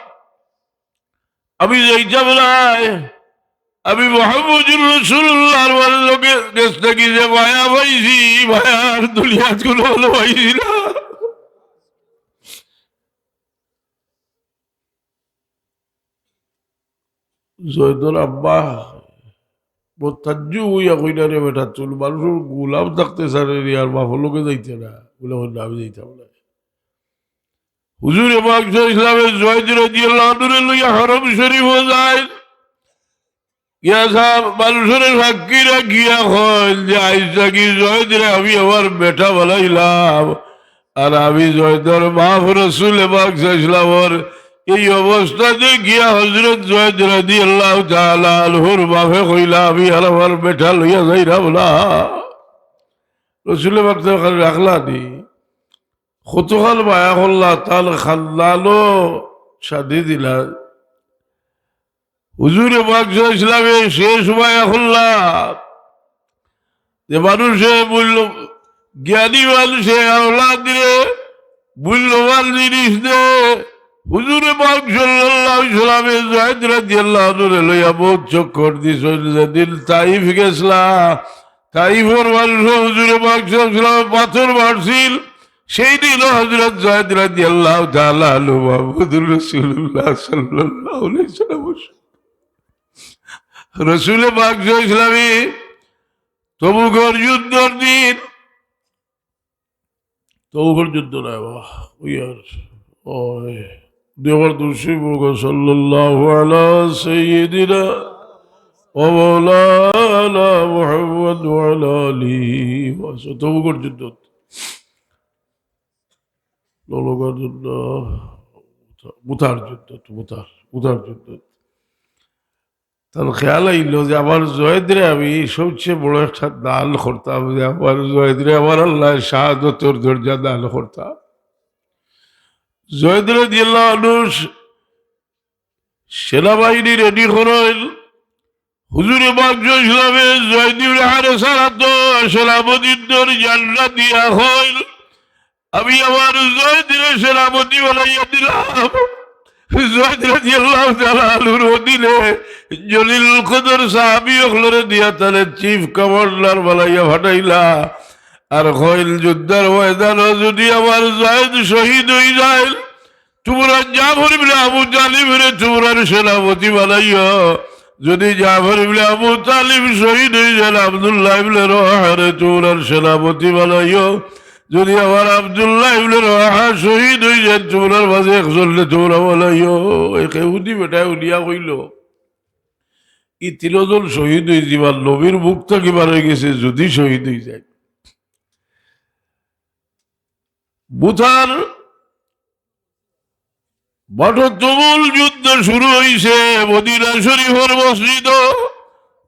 আমি যাইতাম নায়, আমি মুহাম্মদুর রাসূলুল্লাহর লগে গেছ থাকি যে মায়া পাইছি, মায়া আর দুনিয়াত কুনু ভালা পাইছি না।" জয়েদর আব্বা বড় তাজ্জুব অইয়া কইলা, "রে বেটা, তুই মানুষর গোলাম থাকতে চারে নি আর বাপর লগে যাইতে না?" বলে, "না, আমি যাইতাম না।" হুজুরে পাক সাল্লাল্লাহু আলাইহি ওয়াসাল্লামে জয়েদ রাদিয়াল্লাহু আনহুরে লইয়া হরম শরীফো যাইন। গিয়া সাব মানুষরে সাক্ষী রাখিয়া কইন যে, "আইজ থাকি জয়েদরে আমি আমার বেটা বানাইলাম।" আর আমি জয়েদর বাপ রসুলে পাক সাল্লাল্লাহু আলাইহি ওয়াসাল্লামর এই অবস্থা দেখিয়া হযরত জয়েদ রাদিয়াল্লাহু তাআলা আনহুর বাপে কইলা, "আমি আর আমার বেটা লইয়া যাইরাম না।" রসুলে পাক তো খালি রাখলা নি, কতখান মায়া করলা, তান খান্দানো শাদি দিলা। হুজুরে পাক সাল্লাল্লাহু আলাইহি ওয়াসাল্লামে শেষ মায়া করলা যে মানুষে মূল্য, জ্ঞানী মানুষে আওলাদরে মূল্যবান জিনিস দে। হুজুরে পাক সাল্লাল্লাহু আলাইহি ওয়াসাল্লামে জয়েদ রাদিয়াল্লাহু আনহুরে লইয়া বহুত চক্কর দিছইন। যেদিন তাইফ গেছলা, তাইফর মানুষে হুজুরে পাক সাল্লাল্লাহু আলাইহি ওয়াসাল্লামে পাথর মারছিল, সেই দিনও হযরত জয়েদ রাদিয়াল্লাহু তাআলা আনহু মুহাম্মদুর রাসূলুল্লাহ সাল্লাল্লাহু আলাইহি ওয়াসাল্লাম। রসুলে পাক সাল্লাল্লাহু আলাইহি ওয়াসাল্লামে তবুকর যুদ্ধর দিন, তবুকর যুদ্ধ নায় বাবা, ওই আর, ওই, দুইবার দুরূদ শরীফ পড়ুক্কা, সাল্লাল্লাহু আলা সাইয়্যিদিনা ওয়া মাওলানা মুহাম্মদ ওয়া আলা আলিহি ওয়া সাহবিহি। তবুকর যুদ্ধ। ললকার যুদ্ধ, মুতার যুদ্ধ, মুতার, মুতার যুদ্ধ। তান খেয়াল আইলো যে আমার জয়েদরে আমি সবচেয়ে বড় একটা দান করতাম, যে আমার জয়েদরে আমার আল্লায় শাহাদতর দরজা দান করতা। জয়েদ রাদিয়াল্লাহু আনহু সেনাবাহিনী রেডি করইন। হুজুরে পাক সাল্লাল্লাহু আলাইহি ওয়াসাল্লামে জয়েদ ইবনে হারেসার আতো সেনাপতির দরজাটা দিয়া কইন, "আমি আমার জয়েদরে সেনাপতি বানাইয়া দিলাম।" জয়েদ রাদিয়াল্লাহু তাআলা আনহুর অধীনে জলিলুল কদর সাহাবী অকলরে দিয়া তারে চিফ কমান্ডার বানাইয়া পাঠাইলা। আর কইল, "যুদ্ধর ময়দানো যুদি আমার জয়েদ শহীদ অইযায়, তুমরা জাফর ইবনে আবু তালিবরে তুমরার সেনাপতি বানাইও। যুদি জাফর ইবনে আবু তালিব শহীদ অইযাইন, আব্দুল্লাহ ইবনে রওয়াহারে তুমরার সেনাপতি বানাইও। যুদি আমার আব্দুল্লাহ ইবনে রওয়াহা শহীদ অইযাইন, তুমরার মাঝে একজনরে তুমরা বানাইও।" এক ইহুদি বেটায় হুনিয়া কইলো, "ই তিনজন শহীদ অইযিবা, নবীর মুখ থাকি বার অইগেছে, যুদি শহীদ অইযায়।" মুতার মাঠো তুমুল যুদ্ধ শুরু অইছে। মদিনা শরীফর মসজিদো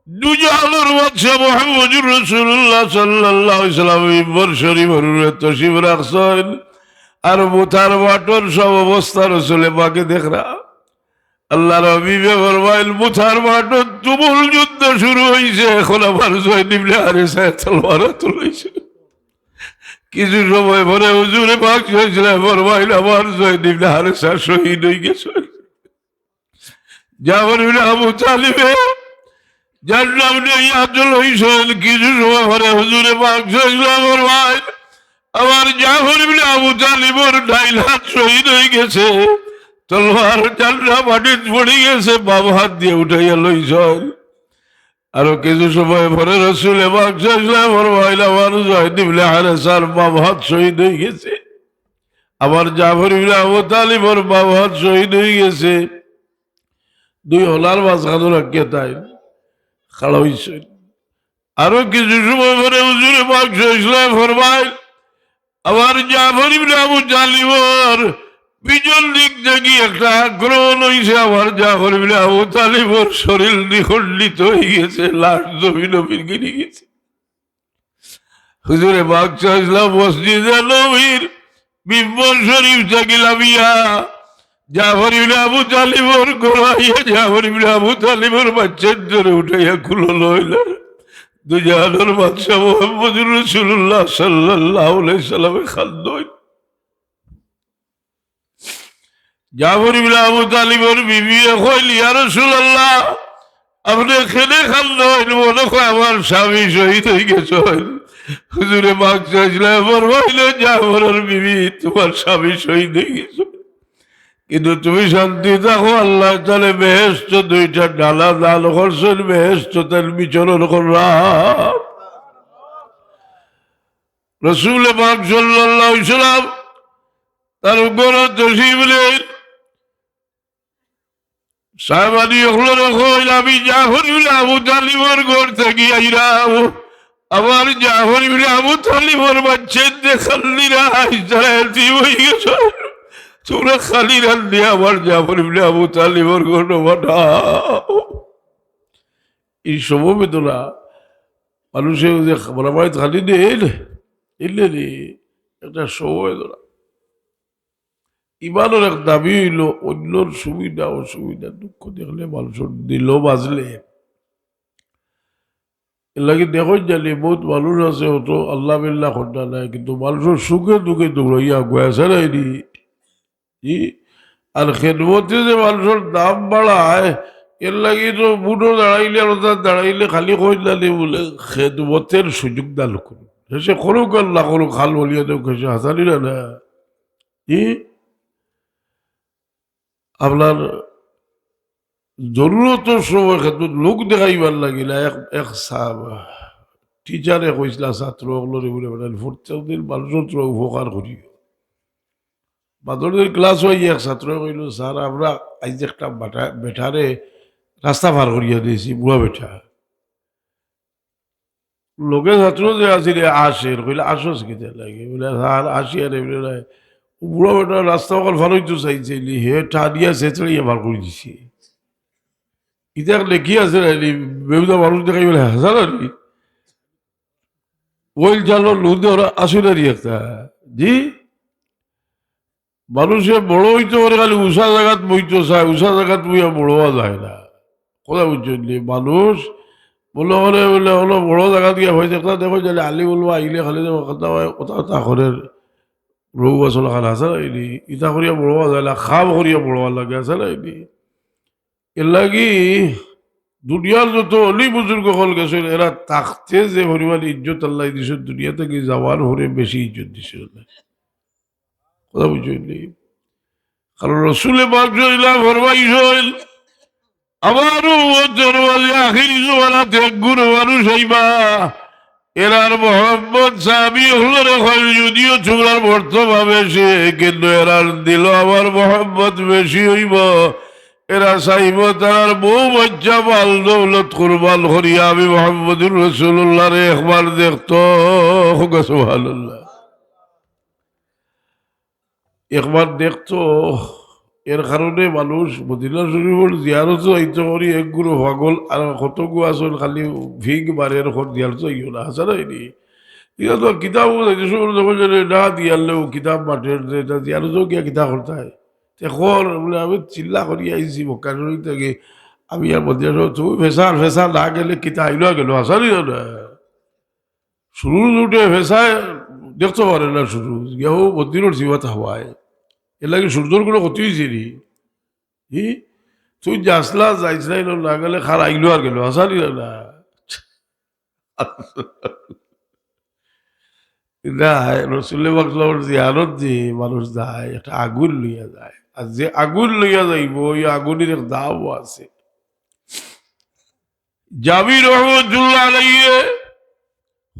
দুজাহানর বাদশা মুহাম্মদুর রাসূলুল্লাহ সাল্লাল্লাহু আলাইহি ওয়াসাল্লাম মিম্বর শরীফর উপরে তশরিফ রাখছইন। আর মুতার মাঠর সব অবস্থা রসুলে পাকে দেখরা। আল্লাহর হাবিবে ফরমাইল, "মুতার মাঠো তুমুল যুদ্ধ শুরু অইছে, এখন আমার জয়েদ ইবনে হারেসায় তলোয়ার তুলছে।" কিছু সময় পরে হুজুরে পাক সাল্লাল্লাহু আলাইহি ওয়াসাল্লাম ফরমাইল, "আমার জয়েদ ইবনে হারেসা শহীদ অইগেছে।" জাফর ইবনে আবু তালিবে জান্নাত নিয়া আতল অইছইন। কিছু সময় পরে হুজুরে পাক সাল্লাল্লাহু আলাইহি ওয়াসাল্লাম ফরমাইল, "আমার জাফর ইবনে আবু তালিবর ডাইন হাত শহীদ অইগেছে, তলোয়ার জান্নাত মাটিত পড়িগেছে, বাম হাত দিয়া উঠাইয়া লইছইন।" আরো কিছু সময় পরে রসুলে পাক সাল্লাল্লাহু আলাইহি ওয়াসাল্লাম ফরমাইল, "আমার জয়েদ ইবনে হারেসার বাম হাত শহীদ অইগেছে, আমার জাফর ইবনে আবু তালিবর বাম হাত শহীদ অইগেছে।" দুই হলার মাঝখানো রাখিয়া তাইন খাড়া অইছইন। আরো কিছু সময় পরে হুজুরে পাক সাল্লাল্লাহু আলাইহি ওয়াসাল্লাম ফরমাইল, আমার জাফর ইবনে আবু তালিবর পিছন দিক থাকি একটা আক্রমণ অইছে। আমার জাফর ইবনে আবু তালিবর শরীর দ্বিখণ্ডিত অইগেছে, লাশ জমিনো ফিরগিরি গেছে। হুজুরে পাক সাল্লাল্লাহু আলাইহি ওয়াসাল্লাম মসজিদে নববীর মিম্বর শরীফ থাকি লামিয়া জাফর ইবনে আবু তালিবর ঘরো আইয়া জাফর ইবনে আবু তালিবর বাচ্চাইন্তরে উঠাইয়া কুলো লইলা। দুজাহানর বাদশা মুহাম্মদুর রাসূলুল্লাহ সাল্লাল্লাহু আলাইহি ওয়াসাল্লামে কান্দইন। জাফর ইবনে আবু তালিবর বিবিয়ে কইল, "ইয়া রাসূলুল্লাহ, আপনে কেনে কান্দইন? মনে কয় আমার স্বামী শহীদ অইগেছইন।" হুজুরে পাক সাল্লাল্লাহু আলাইহি ওয়াসাল্লাম ফরমাইলা, "জাফরর বিবি, তুমার স্বামী শহীদ অইগেছইন, কিন্তু তুমি শান্তি থাকো, আল্লাহ তাআলায় বেহেশতো দুইটা ডালা দান করছইন, বেহেশতো তাইন বিচরণ কররা।" রাসূলে পাক সাল্লাল্লাহু আলাইহি ওয়াসাল্লাম তান ঘরো তশরিফ নেইন। সাহাবাদি অকলরে কইল, "আমি জাফর ইবনে আবু তালিবর ঘর থাকি আইরাম, আমার জাফর ইবনে আবু তালিবর বাচ্চাইন্তে কান্দিরা, আইজ তারা এতিম অইগেছইন, তুমরা কান্দিরানি, আমার জাফর ইবনে আবু তালিবর ঘরো পাঠাও।" ই সমবেদনা মানুষে যে মারামারিত কান্দিরা, এলে রে, একটা সমবেদনা। ইমানর এক দাবি অইলো অইন্যর সুবিধা অসুবিধা দুঃখ দেখলে মানুষর দিলও বাজলে। এরলাগি দেখো জানি বউত মানুষ আছে অত আল্লাহ বিল্লাহ করতা নায়, কিন্তু মানুষর সুখে দুঃখে দৌড়াইয়া আগুয়ায় আছে না এনি? জি। আর খেদমতে যে মানুষর দাম বাড়ায়, এরলাগি তো বুটো দাঁড়াইলে আর ওটা দাঁড়াইলে খালি কই না নি বুলে, "খেদমতর সুযোগ দান করো।" সে করুক আর না করুক, হাল বলিয়া দেউক, সে হাসানি না না। জি। আপনার জরুরতর সময় খেদমত লোক দেখাইবার লাগিলা এক, এক সাব-, টিচারে কইছলা ছাত্র অকলরে বুলে, "বেটা, প্রত্যেক দিন মানুষর তোরা উপকার করিও।" বাদর দিন ক্লাস অইয়া এক ছাত্র কইলো, "স্যার, আমরা আইজ একটা বাটা-, বেটারে রাস্তা পার করিয়া দিছি, বুড়া বেটা।" লগে ছাত্র যে আছিল, আসে, কইলে, "আসস কিতার লাগি?" বুলে, "স্যার, আসি আরে," বুলে, "নাই, ও বুড়া বেটা রাস্তা অকল পার অইতো চাইছিল, হে টানিয়া ছেছড়াইয়া পার করি দিছে।" ইতা লেখি আছে না নি, বেহুদা মানুষ দেখাই বুলে, হাছা না নি? ওইল জানো লুদে ওরা আসে না নি একটা। জি? মানুষে বড় অইতো পারে, খালি উষা জাগাত বইতো চায়, উষা জাগাত বইয়া বড় অওয়া যায় না। কথা বুঝছইন নি? মানুষ মনে করে বুলে, হলো বড় জাগাত গিয়া অইতো, দেখো, দেখো, জানি আলী বলবো আইলে খালি দেখো, কথা হয়, কথা, কথা করে, রৌ আসলে খান আছে না, ইনি, ইতা করিয়া বড় অওয়া যায় না, খাম করিয়া বড় অওয়া লাগে, আছে না, ইনি। এরলাগি দুনিয়ার যত অলি বুজুর্গ অকল গেছইন, এরা থাকতে যে পরিমাণ ইজ্জত আল্লায় দিছইন, দুনিয়া থাকি যাওয়ার পরে বেশি ইজ্জত দিছইন। কথা বুঝছইন নি? কারণ রসুলে পাক সাল্লাল্লাহু আলাইহি ওয়াসাল্লাম ফরমাইছইন, "আমার উম্মতর মাঝে আখিরি জমানাত এক গুরু মানুষ আইবা, এরার মহব্বত সাহাবী অকলরে কইল, যদিও তুমরার মর্তবা বেশি, কিন্তু এরার দিলো আমার মহব্বত বেশি অইবো। এরা চাইবো তারার বউ বাচ্চা মাল দৌলত কুরবান করিয়া আমি মুহাম্মদুর রাসূলুল্লাহরে একবার দেখতো।" কউক্কা সুবহানাল্লাহ। একবার দেখতো, এর কারণে মানুষ মদিনা শরীফর জিয়ারতো আইতো করি এক গুরু পাগল, আর কতগু আছইন খালি ফিক বারের কর জিয়ারতো আইও না, হাছা না নি? ইটা তো কিতাব দেখি, সময় যখন জানে না দিয়ারলেও কিতাব মাঠের যে এটা জিয়ারতো গিয়া কিতা করতায়। তে কর বুলে, "আমি চিল্লা করি আইছি মক্কা শরীফ থাকি, আমি আর মদিনা শরীফ, তুমি ফেসার, ফেসার না গেলে কিতা আইলো গেলো, হাছা নি না?" সুরুজ উঠে, ফেসায় দেখতো পারে না সুরুজ, গিয়াও মন্দিরর জিওয়াত হাওয়ায়। এরলাগি সূর্যর কুনু ক্ষতি অইছে নি? ই, তুই যাস না, যাইস না, ইনো না গেলে কার আইলো আর গেলো, হাছা নি না? না, রসুলে পাক সাল্লাল্লাহু আলাইহি ওয়াসাল্লামর জিয়ারত যে মানুষ যায়, একটা আগুন লইয়া যায়। আর যে আগুন লইয়া যাইবো, ওই আগুনের এক দামও আছে। জাবির রহমতুল্লাহ আলাইহি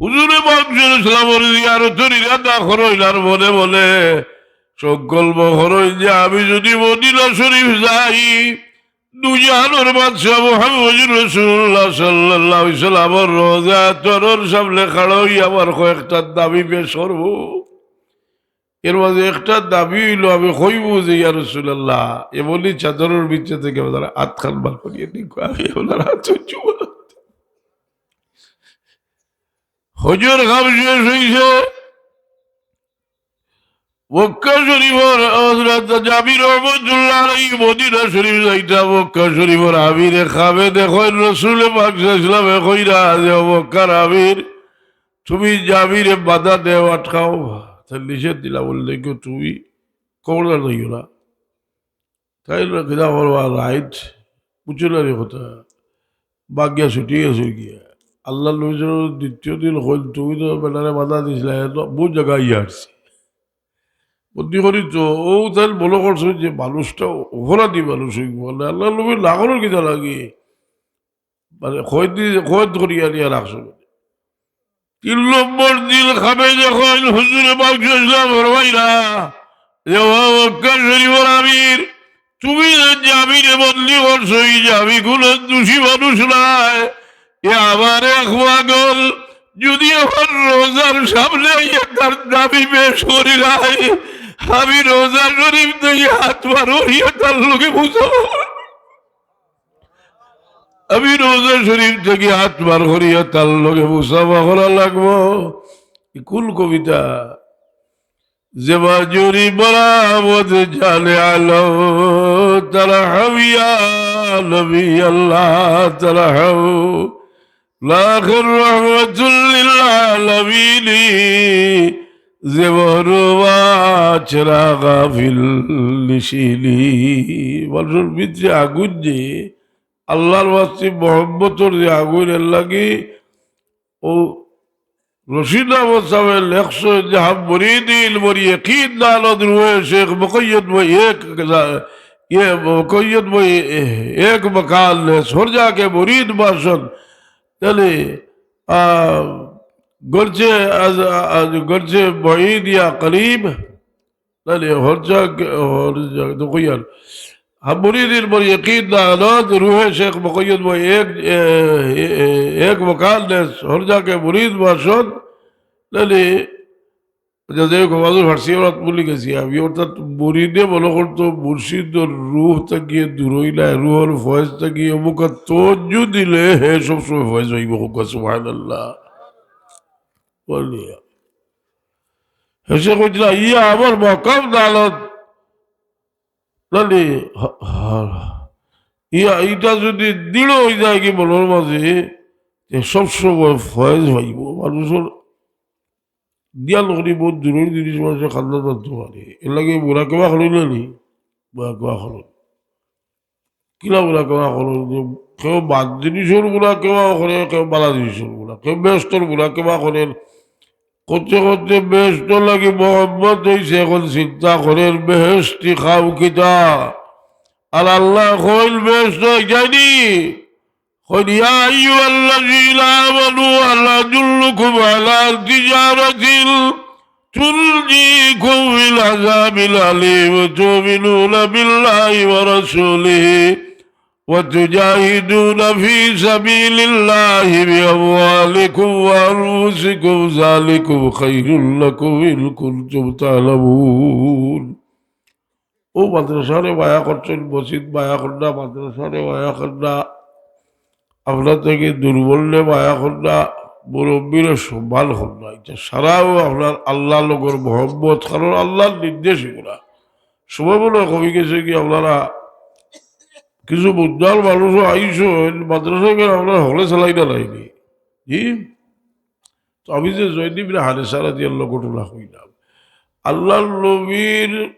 হুজুরে পাক সাল্লাল্লাহু আলাইহি ওয়াসাল্লামর জিয়ারতর ইরাদা করইন আর মনে মনে সংকল্প করইন যে আমি যদি মদিনা শরীফ যাই, দুজাহানর বাদশা মুহাম্মদুর রাসূলুল্লাহ সাল্লাল্লাহু আলাইহি ওয়াসাল্লামর রওজা আতহরর সামনে খাড়া অইয়া আমার কয়েকটা দাবি পেশ করবো। এর মাঝে একটা দাবি অইলো, আমি কইমু যে, "ইয়া রাসুলাল্লাহ, এমনি চাদরর ভিতরে থাকি আপনার আতখান বার করিয়া দেখো, আমি আপনার আত চুমা।" হজর কাম শেষ অইছে, মক্কা শরীফর হজরত জাবির রহমতুল্লাহ আলাইহি মদিনা শরীফ যাইতা, মক্কা শরীফর আমিরে খামেদে কইন, রসুলে পাক সাল্লাল্লাহু আলাইহি ওয়াসাল্লামে কইরা যে, "ও মক্কার আমির, তুমি জাবিরে বাধা দেও, আটকাও।" তাইন নিষেধ দিলা, বলে, "দেখো, তুমি খবরদার যাইও না।" তাইন কিতা করবা, রাইত বুঝছো না রে কথা, বাগিয়া ছুটি গেছে গিয়া। আল্লাহর নবী সাল্লাল্লাহু আলাইহি ওয়াসাল্লাম দ্বিতীয় দিন কইল, "তুমি তো বেটারে বাধা দিছিলা, এ তো বহুত জাগা ইয়া আসছে।" বুদ্ধি করি তো, ও তাইন মনে করছে যে মানুষটা অপরাধী মানুষ অইবো, মানে আল্লাহর নবীর লাখনের কিতা লাগে, মানে কয়েদ দি-, কয়েদ করিয়া নিয়া রাখছে। তিন নম্বর দিন খামেদে কইল, হুজুরে পাক সাল্লাল্লাহু আলাইহি ওয়াসাল্লাম ফরমাইলা যে, "ও মক্কা শরীফর আমির, তুমি যে জাবিরে বন্দী করছো, ই জাবি কুনু দোষী মানুষ নায়। এ আমার এক পাগল, যদি আমার রওজার সামনে আইয়া তার দাবি পেশ করিলাই, আমি রওজা শরীফ থাকি আত বার করিয়া তার লগে মুসাফা, আমি রওজা শরীফ থাকি আত বার করিয়া তার লগে মুসাফা করা লাগবো।" ই কুন কবিতা? যে বাজুরি বরাবদ জানে আলো, তারা হাবিয়া নবী আল্লাহ, তারা হাউ লাখের রহমতুল্লিল আলামিনি, যে বড় বাচরা গাফিল নিশিনি। মানুষের ভিতরে আগুন যে, আল্লাহর ওয়াস্তে মোহাম্মতর যে আগুন, এর লাগি ও রশিদ আহমদ সাহেব লেখছে যে, "হাম মুরিদিন মরি একই দানত রুহে শেখ মুকৈয়দ মই এক, ইয়ে মুকৈয়দ মই এক মকান নে সরজা কে মুরিদ বাসন।" তাহলে, আহ, গরচে আজ, আজ গরচে বঈদ ইয়া করিব, তাহলে হরজা, হরজা, তো কইয়ার। হাম মুরিদিন মরি একই দানত রুহে শেখ মুকৈয়দ মই এক, এ, এ, এ, এক মকান নে সরজা কে মুরিদ বাসন। তাহলে, যাই হোক, আমাদের ফার্সি ওরা ভুলি গেছি আমি, অর্থাৎ মুরিদে মনে করতো মুর্শিদর রুহ থাকিয়ে দূর অইলায়, রুহর ফয়েজ থাকিয়ে অমুকা তওয়াজ্জু দিলে হে সবসময় ফয়েজ পাইবো। সুবহানাল্লাহ। বলিয়া। হেষে কইতরা, "ইয়া আমার মকাম দালত।" নানি, হ-, হ-, ইয়া, ইটা যদি দৃঢ় অই যায় কি মনর মাঝে, তে সবসময় ফয়েজ পাইবো। মানুষর জ্ঞান করি বহুত দূরর জিনিস মানুষে খান্দা জানতে পারে। এর লাগি মুরাকাবা করইন না নি? মুরাকাবা করইন। কিলা মুরাকাবা করইন? যে কেউ বাদ জিনিসর মুরাকাবা করে, কেউ বালা জিনিসর মুরাকাবা, কেউ বেহেশতর মুরাকাবা করের। করতে করতে বেহেশতর লাগি মোহাম্মত অইছে, এখন চিন্তা করের বেহেশতি খাম কিতা? আর আল্লাহ কইল বেহেশত যায়নি। قل يا أيها الذين آمنوا هل أدلكم على تجارة تنجيكم من عذاب أليم تؤمنون بالله ورسوله وتجاهدون في سبيل الله بأموالكم وأنفسكم ذلكم خير لكم إن كنتم تعلمون. ও মাদ্রাসারে মায়া করছইন, মসজিদ মায়া কররা, মাদ্রাসারে মায়া কররা, আপনার থাকি দুর্বলরে মায়া কররা, মুরব্বীরে সম্মান কররা। ইটা সারাও আপনার আল্লাহ লগর মহব্বত, কারণ আল্লাহর নির্দেশ এগুলা। সময় মনে হয় কমে গেছে কি, আপনারা কিছু বুঝদার মানুষও আইসইন, মাদ্রাসা কেন আপনারা হকলে চালাইতা নায়নি? জি? তো আমি যে জয়দ ইবনে হারেসা রাদিয়াল্লাহু ঘটনা কইলাম, আল্লাহর নবীর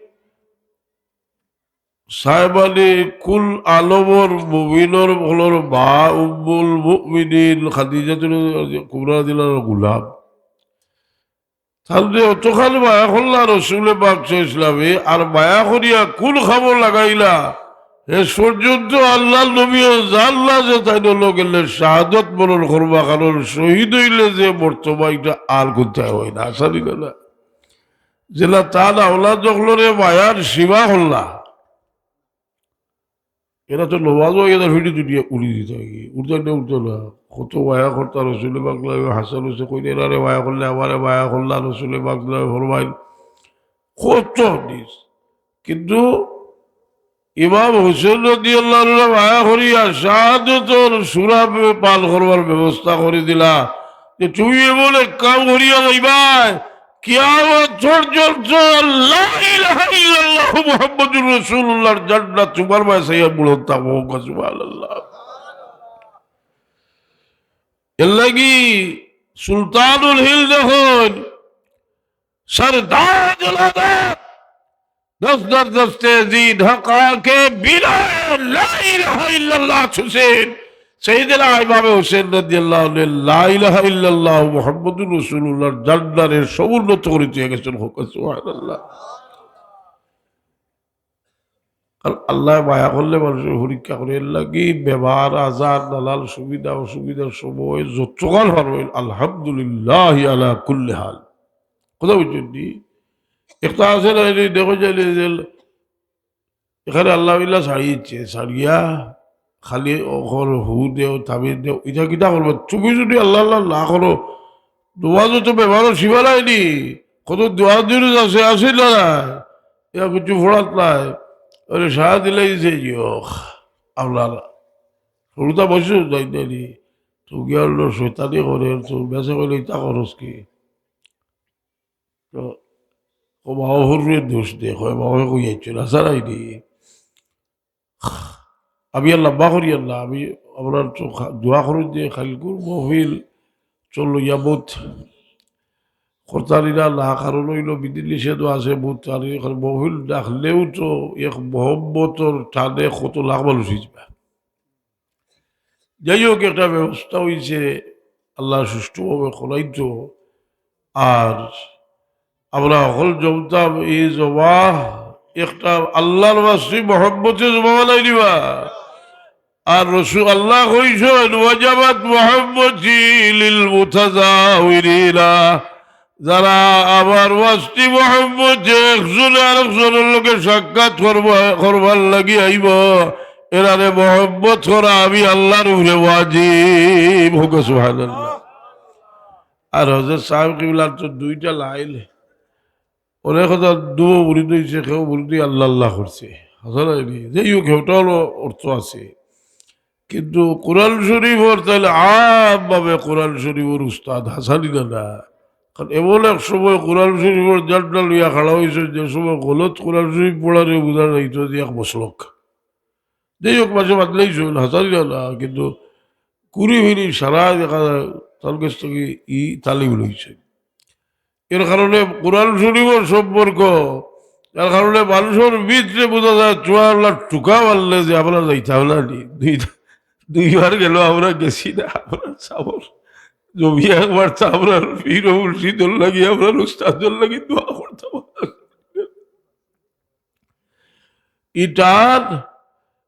সাহেবানে কুল আলমর মুমিনর হকলর মা উম্মুল মুমিনিন খাদিজাতুল কুবরা রাদিয়াল্লাহু আনহার গুলাম। তানরে অতখান মায়া করলা রসুলে পাক সাল্লাল্লাহু আলাইহি ওয়াসাল্লামে, আর মায়া করিয়া কুন খাবর লাগাইলা, শেষ পর্যন্ত আল্লাহর নবীও জানলা যে তাইন অইলো গেলে শাহাদত বরণ করবা, কারণ শহীদ অইলে যে মর্তবা ইটা আর কুনটায় অয় না, আসানি না, না। যেলা তান আওলাদ অকলরে মায়ার সীমা করলা। এরা তো নমাজও এরা ফিটি তুলিয়া উড়ি দিতা কি? উড়তা না, উড়তা না। কত মায়া করতা রসুলে পাক সাল্লাল্লাহু আলাইহি ওয়াসাল্লাম, হাসান হোসেন কইন, "এরারে মায়া করলে আমারে মায়া করলা।" রসুলে পাক সাল্লাল্লাহু আলাইহি ওয়াসাল্লাম ফরমাইন, কত হাদিস। কিন্তু ইমাম হুসেন রাদিয়াল্লাহু আনহু মায়া করিয়া শাহাদতর সুরা পান করবার ব্যবস্থা করি দিলা, যে তুমি এমন এক কাম করিয়া যাইবায়, কিয়ামত পর্যন্ত লা ইলাহা ইল্লাল্লাহু মুহাম্মাদুর রাসূলুল্লাহর জান্নাত তোমার বায় চাইয়া বুলন্দ থাকবো। সুবহানাল্লাহ। এর লাগি সুলতানুল হিন্দ অখন সরদার জলাদার, দস্তার দস্তে জিন হকা কে বিনা লা ইলাহা ইল্লাল্লাহ হুসেন, সাইয়েদনা ইমাম হুসেন রাদিয়াল্লাহু আনহু লা ইলাহা ইল্লাল্লাহ মুহাম্মাদুর রাসূলুল্লাহর জান্নারে সমুন্নত করি দিয়া গেছইন। কউক্কা সুবহানাল্লাহ। আর আল্লায় মায়া করলে মানষর পরীক্ষা করে। এর লাগি বেমার, আজার, নানান সুবিধা অসুবিধার সময় যতখান পারইন, আলহামদুলিল্লাহি আলা কুল্লি হাল। কথা বুঝছইন নি? একটা আছে না, এই দেখো যে, এই যে, এখানে আল্লাহ বিল্লাহ ছাড়ি দিচ্ছে, ছাড়িয়া খালি অখন হু দেও, তাবিজ দেও, ইটা কিতা করবা? তুমি যদি আল্লাহ আল্লাহ না করো, নমাজো তো বেমারর শিফা নাই নি, কত দোয়া দুরুদ আছে, আছে না নাই? ইয়া কিছু ফড়াত নাই, ওরে সারা দিলাই যে ইয়োক, আপনার হুরুতা বসে যাই দেরি, তো গিয়া হলো শয়তানি করে, তো বেঁচে কইলে ইতা খরচ কি? তো কমাও হুরুরে দোষ দে, কয় বাবা কই যাইছো না, সারাই দি। আমি আর লম্বা করি আর না, আমি আপনার তো খা-, দোয়া করুন যে খাইলকুর মহফিল চলইয়া বহুত কর্তারিরা না, কারণ হইল বিধি নিষেধও আছে বহুত। আর এখন মহফিল ডাকলেও তো এক মহব্বতর টানে কত লাখ মানুষ হয়ে যাবে। যাই হোক, একটা ব্যবস্থা হইছে, আল্লাহ সুষ্ঠুভাবে করাইতো। আর আমরা হকল জমতাম এই জমা একটা আল্লাহর ওয়াস্তে মহব্বতে জমা বানাই দিবা। আর রসুল আল্লাহ কইছেন, "ওয়াজাবাত মুহাব্বতি লিল মুতাজাওইরিনা।" যারা আমার ওয়াস্তে মহব্বতে একজনে আরেকজনর লগে সাক্ষাৎ করবা, করবার লাগি আইব, এরারে মহব্বত করা আমি আল্লাহর উপরে ওয়াজিব। কউক্কা সুবহানাল্লাহ। আর হযরত সাহেব কিবলার তো দুইটা লাইন, অনেক কথা দুও মুরিদ হইছে, কেউ মুরিদি আল্লাহ আল্লাহ করছে, হাছা নায় নি? যাই হোক, ওটা হলো অর্থ আছে। কিন্তু কোরআন শরীফর তাইলে আমভাবে কোরআন শরীফর উস্তাদ হাছানি না না। কারণ এমন এক সময় কোরআন শরীফর জান্ডা লইয়া খাড়া হইছে, যে সময় গলত কোরআন শরীফ পড়ারে বুঝা যাইতো যে এক মসলক। যাই হোক, মাঝে বাদলেই শুন, হাছানি না না, কিন্তু ঘুরি ফিরি সারা দেখা যায় তার কাছ থেকে ই তালিম লইছে। এর কারণে কোরআন শরীফর সম্পর্ক, যার কারণে মানুষর ভিতরে বুঝা যায়, চুয়াল্লা টুকা মারলে যে আমরা যাইতাম না নি। দুই, দুইবার গেল, আমরা গেছি না, আমরা সাবর জমি একবার তো আমরা পীর মুর্শিদর লাগি, আমরা উস্তাদর লাগি দোয়া করতাম। ইটার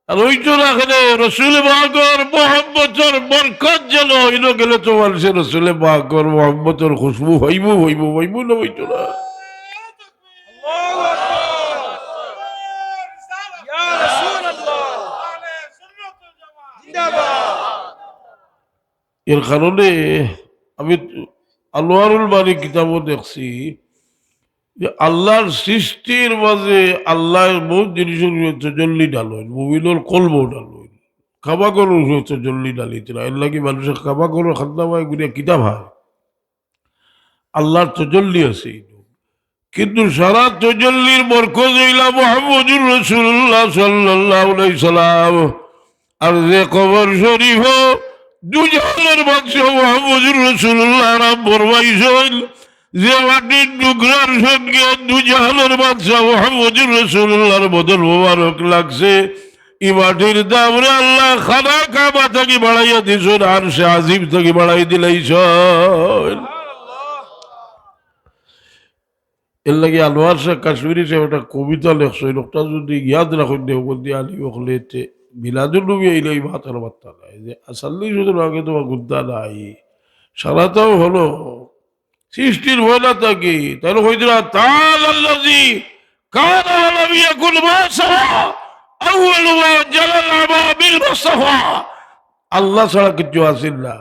আর ওই তো রাখলে রসুল পাকর মোহাম্মতর বরকত যেন ইনো গেলে তো মানুষে রসুল পাকর মোহাম্মতর খুশবু হইব, হইব, হইব না, হইতো না। আল্লাহু আকবার। ইয়া রাসূলুল্লাহ। জিন্দাবাদ। এর কারণে আমি আনোয়ারুল বারী কিতাবও দেখছি যে আল্লাহর সৃষ্টির মাঝে আল্লাহ বহুত জিনিসর উপরে তজল্লি ডালইন, মুমিনর কলবও ডালইন, কাবাগরর উপরে তজল্লি ডালিতরা। এর লাগি মানুষে কাবাগরর খান্দাবায় ঘুরিয়া কিতাব হয়, আল্লাহর তজল্লি আছে। কিন্তু সারা তজল্লির মরকজ হইলা মুহাম্মদুর রাসূলুল্লাহ সাল্লাল্লাহু আলাইহি সাল্লাম। আর যে কবর শরীফ দুজাহানের বাদশা মুহাম্মদুর রাসূলুল্লাহ আরাম ফরমাইছইন, যে মাটির টুকরার সঙ্গে দুজাহানের বাদশা মুহাম্মদুর রাসূলুল্লাহর বদন মোবারক লাগছে, ই মাটির দামরে আল্লাহ খানা কাবা থাকি বাড়াইয়া দিছইন, আরশে আজিম থাকি বাড়াই দিলাইছইন। এর লাগি আনোয়ার শাহ কাশ্মীরি সাহেব একটা কবিতা লেখছে, ওই লোকটা যদি ইয়াদ রাখইন দেওবন্দি আলী অকলে, তে মিলাদুন নবী আইলে এই মাতার বার্তা নাই, যে আসাল্লি শুধু আগে তোমার গুদ্দা নাই, সারাতাও হলো সৃষ্টির পয়লা থাকি। তাহলে কইতরা, "তাআলা আল্লাযী কানা ওয়া লাম ইয়াকুন মা সাওয়া, আউয়ালু মা জারাল আবাবিল মুস্তাফা।" আল্লাহ ছাড়া কিছু আছিল না,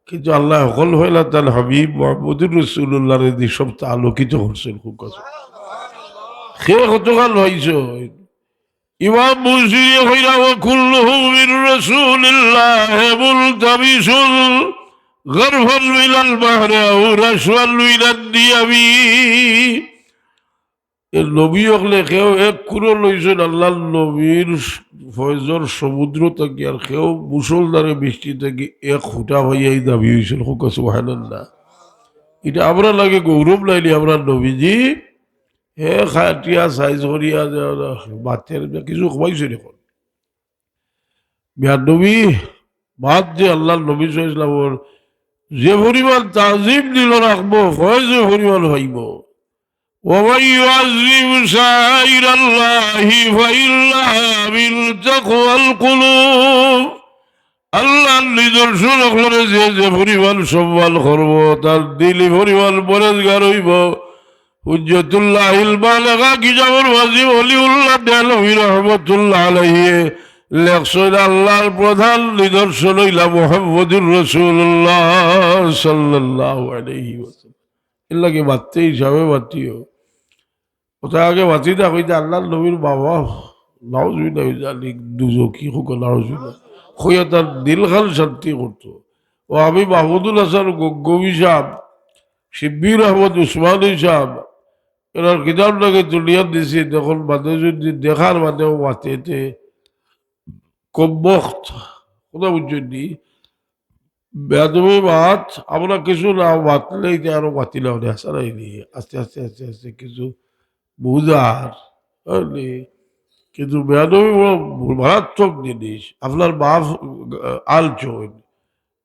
কিন্তু আল্লাহ হকল হইলা তার হাবিব মুহাম্মদুর রাসূলুল্লাহরে দি সব আলোকিত করছেন। খুব কথা। কে কতখান পাইছইন? ইমাম বুসিরিয়ে কইরা, "ওয়া কুল্লুহুম মিন রাসূলিল্লাহ মুলতামিসুন গারফান মিনাল বাহরি আও রাশওয়ান মিনান নিয়ামি।" এ নবী অকলে কেউ এক কুলো লইছইন আল্লাহর নবীর ফয়জর সমুদ্র থাকি, আর কেউ মুষলধারে বৃষ্টি থাকি এক ফুটা পাইয়াই দাবি অইছইন। কউক্কা সুবহানাল্লাহ। ইটা আমরার লাগি গৌরব নায়নি? আমরার নবীজি হে খাটিয়া সাইজ করিয়া যে মাতের যে কিছু কমাইছে দেখুন। বিয়ার নবী বাদ যে আল্লাহর নবী সাল্লাল্লাহু আলাইহি ওয়াসাল্লামর যে পরিমাণ তাজিম দিল রাখবো, ফয়েজ যে পরিমাণ পাইবো। ومن يعظم شعائر الله فإنها من تقوى القلوب। আল্লাহর নিদর্শন অকলরে যে যে পরিমাণ সম্মান করবো, তার দিল ই পরিমাণ পরেজগার অইবো। হুজ্জতুল্লাহিল বালেগা কিতাবর মাঝে ওলিউল্লাহ দেহলভী রহমতুল্লাহ আলাইহি লেখছইন, আল্লাহর প্রধান নিদর্শন অইলা মুহাম্মদুর রাসূলুল্লাহ সাল্লাল্লাহু আলাইহি ওয়াসাল্লাম। এর লাগি মাততে হিসাবে মাতিও। ওটা আগে মাতি না কইতে আল্লাহর নবীর বাবা, নাউজুবিল্লাহ, জানি দুজকি হোক, নাউজুবিল্লাহ। কইয়া তার দিলখান শান্তি করতো। ও আমি মাহমুদুল হাসান গঙ্গোবী সাহেব, শিব্বির আহমদ উসমানী সাহেব, এনার কিতাবটাকে তুলিয়া দিছি, তখন বাদে যদি দেখার বাদেও মাতেতে কমবখত, কথা বুঝছইন নি? বেয়াদবি মাত, আমরা কিছু না মাতলে ইতে আরো মাতিলাম নি, হাছা নায়নি? আস্তে আস্তে আস্তে আস্তে কিছু বুঝার, বুঝলি? কিন্তু বেয়াদবি বড় মারাত্মক জিনিস। আপনার বাপ, আহ, আলচইন,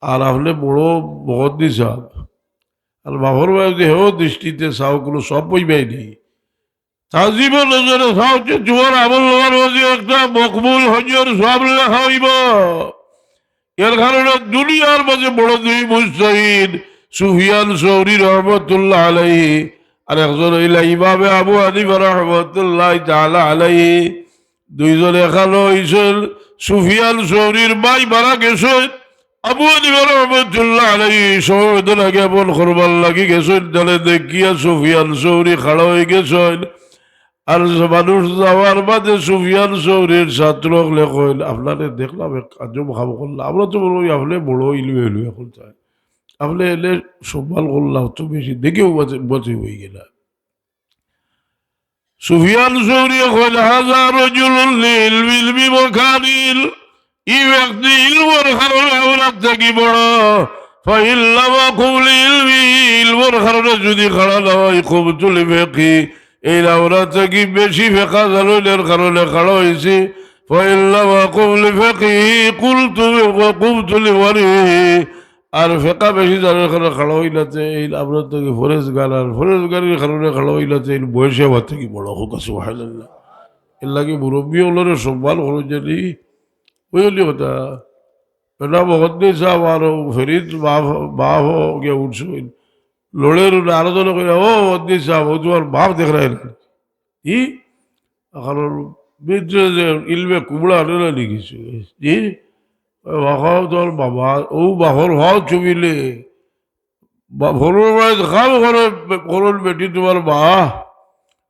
আর আপনে বড় মুহাদ্দিস সাহেব, আর বাপর বায় যদি হেও দৃষ্টিতে চাও, কোনো সব পাইবায়নি। তাজিমর নজরে চাও যে তোমার আমল নামার মাঝে একটা মকবুল হজর সওয়াব লেখা অইবো। এর কারণে দুনিয়ার মাঝে বড় দুই মুজতাহিদ, সুফিয়ান সৌরি রহমতুল্লাহ আলাইহি, আর একজন অইলা ইমামে আবু হানিফা রহমতুল্লাহ তাআলা আলাইহি। দুইজন এখানো অইছইন। সুফিয়ান সৌরির ভাই মারা গেছইন, আবু হানিফা রহমতুল্লাহ আলাইহি সমবেদনা জ্ঞাপন করবার লাগি গেছইন, তারে দেখিয়া সুফিয়ান সৌরি খাড়া অই গেছইন। আর মানুষ যাওয়ার বাদে সুফিয়ান সৌরির ছাত্র অকলে কইল, "আপনারে দেখলাম এক আজব কাম করলা, আমরা তো মনে করি আপনে বড় ইলমে ইলমে করতা, আপনে এলে সম্মান করলাম তো বেশি, দেখেও বাঁচে, বাঁচে হয়ে গেলা।" সুফিয়ান সৌরিয়ে কইল, "হাজা রাজুলুন লিল ইলমি বিমাকানিন।" ই ব্যক্তি ইলমর কারণে আমরার থাকি বড়। ফাইন লাম আকুম লি ইলমি, ইলমর কারণে যদি খাড়া না অই, কুমতু লি ফিকহি, এই আমরার থাকি বেশি ফিকহ জানইনর কারণে খাড়া অইছি। ফাইন লাম আকুম লি ফিকহি, কুলতু, কুমতু লি ওয়ারিহি, আর ফিকহ বেশি জানার কারণে খাড়া অইলাতে, এই আমরার থাকি পরেজগার, আর পরেজগারির কারণে খাড়া অইলাতে, এই বয়সে আমার থাকি বড়। কউক্কা সুবহানাল্লাহ। এর লাগি মুরব্বি অকলরে সম্মান করো জানি, বুঝলি কথা? এটা মুহাদ্দিস সাহেব আর ও ফরিদ বাফ, বাফ গিয়া উঠছইন। লড়ের উঠে আরো জনে কইরা, "ও মুহাদ্দিস সাহেব, ও তোমার বাফ দেখরায় না।" ই? কারণ ভিতরে যে ইলমে কুমড়া আনে না লিখেছে। জি? ও বাবা, তোর বাবা, ও বাফর ফাও চুমিলে। বা-, বাফর বাড়িত কাম করে, করইন বেটি তোমার মা।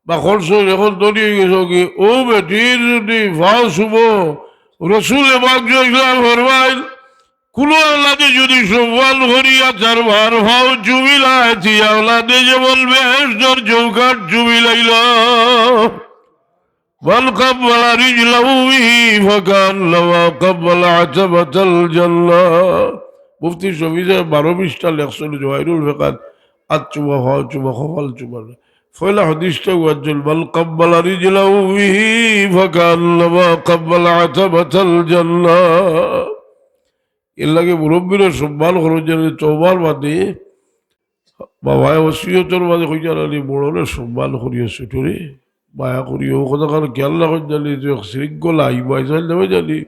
বা করছো, এখন ধনী অই গেছো কি? ও বেটির যদি ফাও চুমো, রসুলে পাক সাল্লাল্লাহু আলাইহি ওয়াসাল্লাম ফরমাইন, কুনু আওলাদে যদি সম্মান করিয়া তার মার ফাও চুমিলায়, তি আওলাদে যেমন বেহেশতর চৌকাঠ চুমিলাইল। মান কাব্বালা রিজলাহু বিহি ফাকান্নামা কাব্বালা আতাবাতাল জান্নাহ। মুফতি শফি সাহেব বারো পৃষ্ঠা লেখছইন জওয়াহিরুল ফিকাহ, আত চুমা, ফাও চুমা, কপাল চুমা। পয়লা হাদিসটা ওয়াজ্জুল, "মান কাব্বালা রিজলাহু বিহি ফাকান্নামা কাব্বালা আতাবাতাল জান্নাহ।" এর লাগি মুরব্বিরে সম্মান করো, যেন তওবার বাদে বাবায় ওসিয়তর মাঝে কইয়া আনি, "বড়রে সম্মান করিও, ছোটরে মায়া করিও।" ও কথা কারণ খেয়াল রাখো জানি, যে এক শৃঙ্খলা আইবাই চাই দেবে জানি,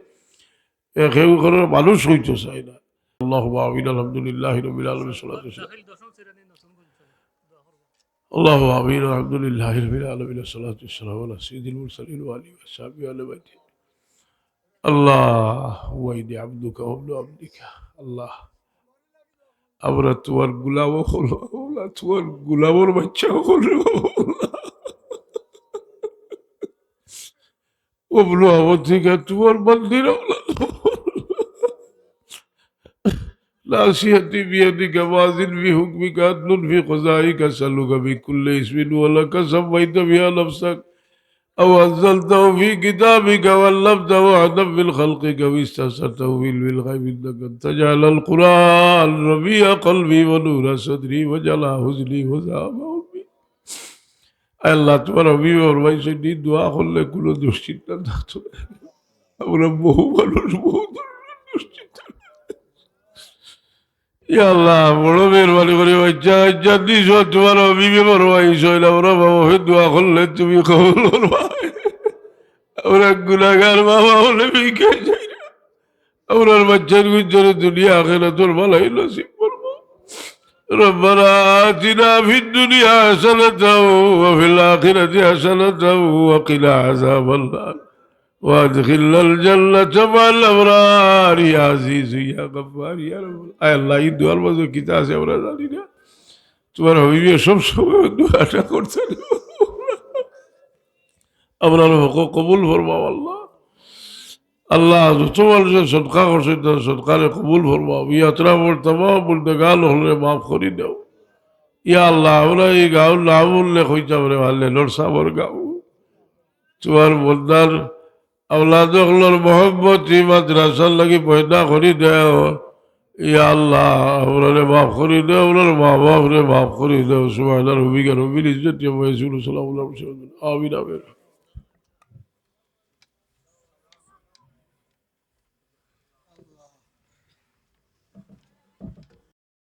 এ কেউ করে মানুষ হইতে চায় না। আল্লাহুম্মা আমিন। আলহামদুলিল্লাহি রাব্বিল আলামিন, সালাতু ওয়াসসালাম। আল্লাহুম্মা আমিন। আলহামদুলিল্লাহি রাব্বিল আলামিন, সালাতু ওয়াসসালামু আলা সাইয়্যিদিল মুরসালিন ওয়া আলিহি ওয়া সাহবিহি ওয়া আহলি বাইতিহি। আল্লাহ, ওয়া ইন্নী আবদুকা ওয়া ইবনু আবদিকা। আল্লাহ, আমরা তোমার গোলাম অকল, আল্লাহ, তোমার গোলামর বাচ্চা অকল। وابن أمتك, তোমার বান্দির আওলাদ, ناصيتي بيدك ماض في حكمك عدل في قضائك أسألك بكل اسم هو لك سميت به نفسك أو أنزلته في كتابك أو علمته أحدا من خلقك أو استأثرته في علم الغيب عندك أن تجعل القرآن ربيع قلبي ونور صدري وجلاء حزني وذهاب همي. আয় আল্লাহ, তোমার হাবিবে ফরমাইছইন, ই দোয়া করলে কুনু দুশ্চিন্তা থাকতো নায়। আমরা বহু মানুষ, বহু ধরনের দুশ্চিন্তা। ইয়া আল্লাহ, বড় মেহেরবানি করি বাচ্চা, বাচ্চা দিছো, তোমার হাবিবে ফরমাইছইন, আমরা বাবা হয়ে দোয়া করলে তুমি কবুল করবায়। আমরা গুনাহগার বাবা হলে ভিক্ষা চাই না। আমরার বাচ্চার গুঞ্জরে দুনিয়া আখেরাতর ভালাই নসিব করবো। ربنا آتنا في الدنيا حسنة وفي الآخرة حسنة وقنا عذاب النار وأدخلنا الجنة مع الأبرار يا عزيز يا غفار يا رب। আয় আল্লাহ, ই দোয়ার মাঝে কিতা আছে আমরা জানি না। তোমার হাবিবে সব সময় দোয়াটা করতে, আমরার হক কবুল ফরমাও আল্লাহ। আল্লাহ, যত মানুষে সদকা করছে, তার সদকারে কবুল ফরমাও। ই আতরাফর তামাম গুনাহগার অকলরে মাফ করি দেও। ইয়া আল্লাহ, আমরা ই গাঁওর নাম উল্লেখ করতাম রে, ভালে লড়সাবর গাঁও। তোমার বন্দার আওলাদ অকলর মহব্বত ই মাদ্রাসার লাগি পয়দা করি দেও। ইয়া আল্লাহ, আমরারে মাফ করি দেও, আমরার মা বাপরে মাফ করি দেও। سبحان ربك رب العزة عما يصفون وسلام على المرسلين. آمين، آمين.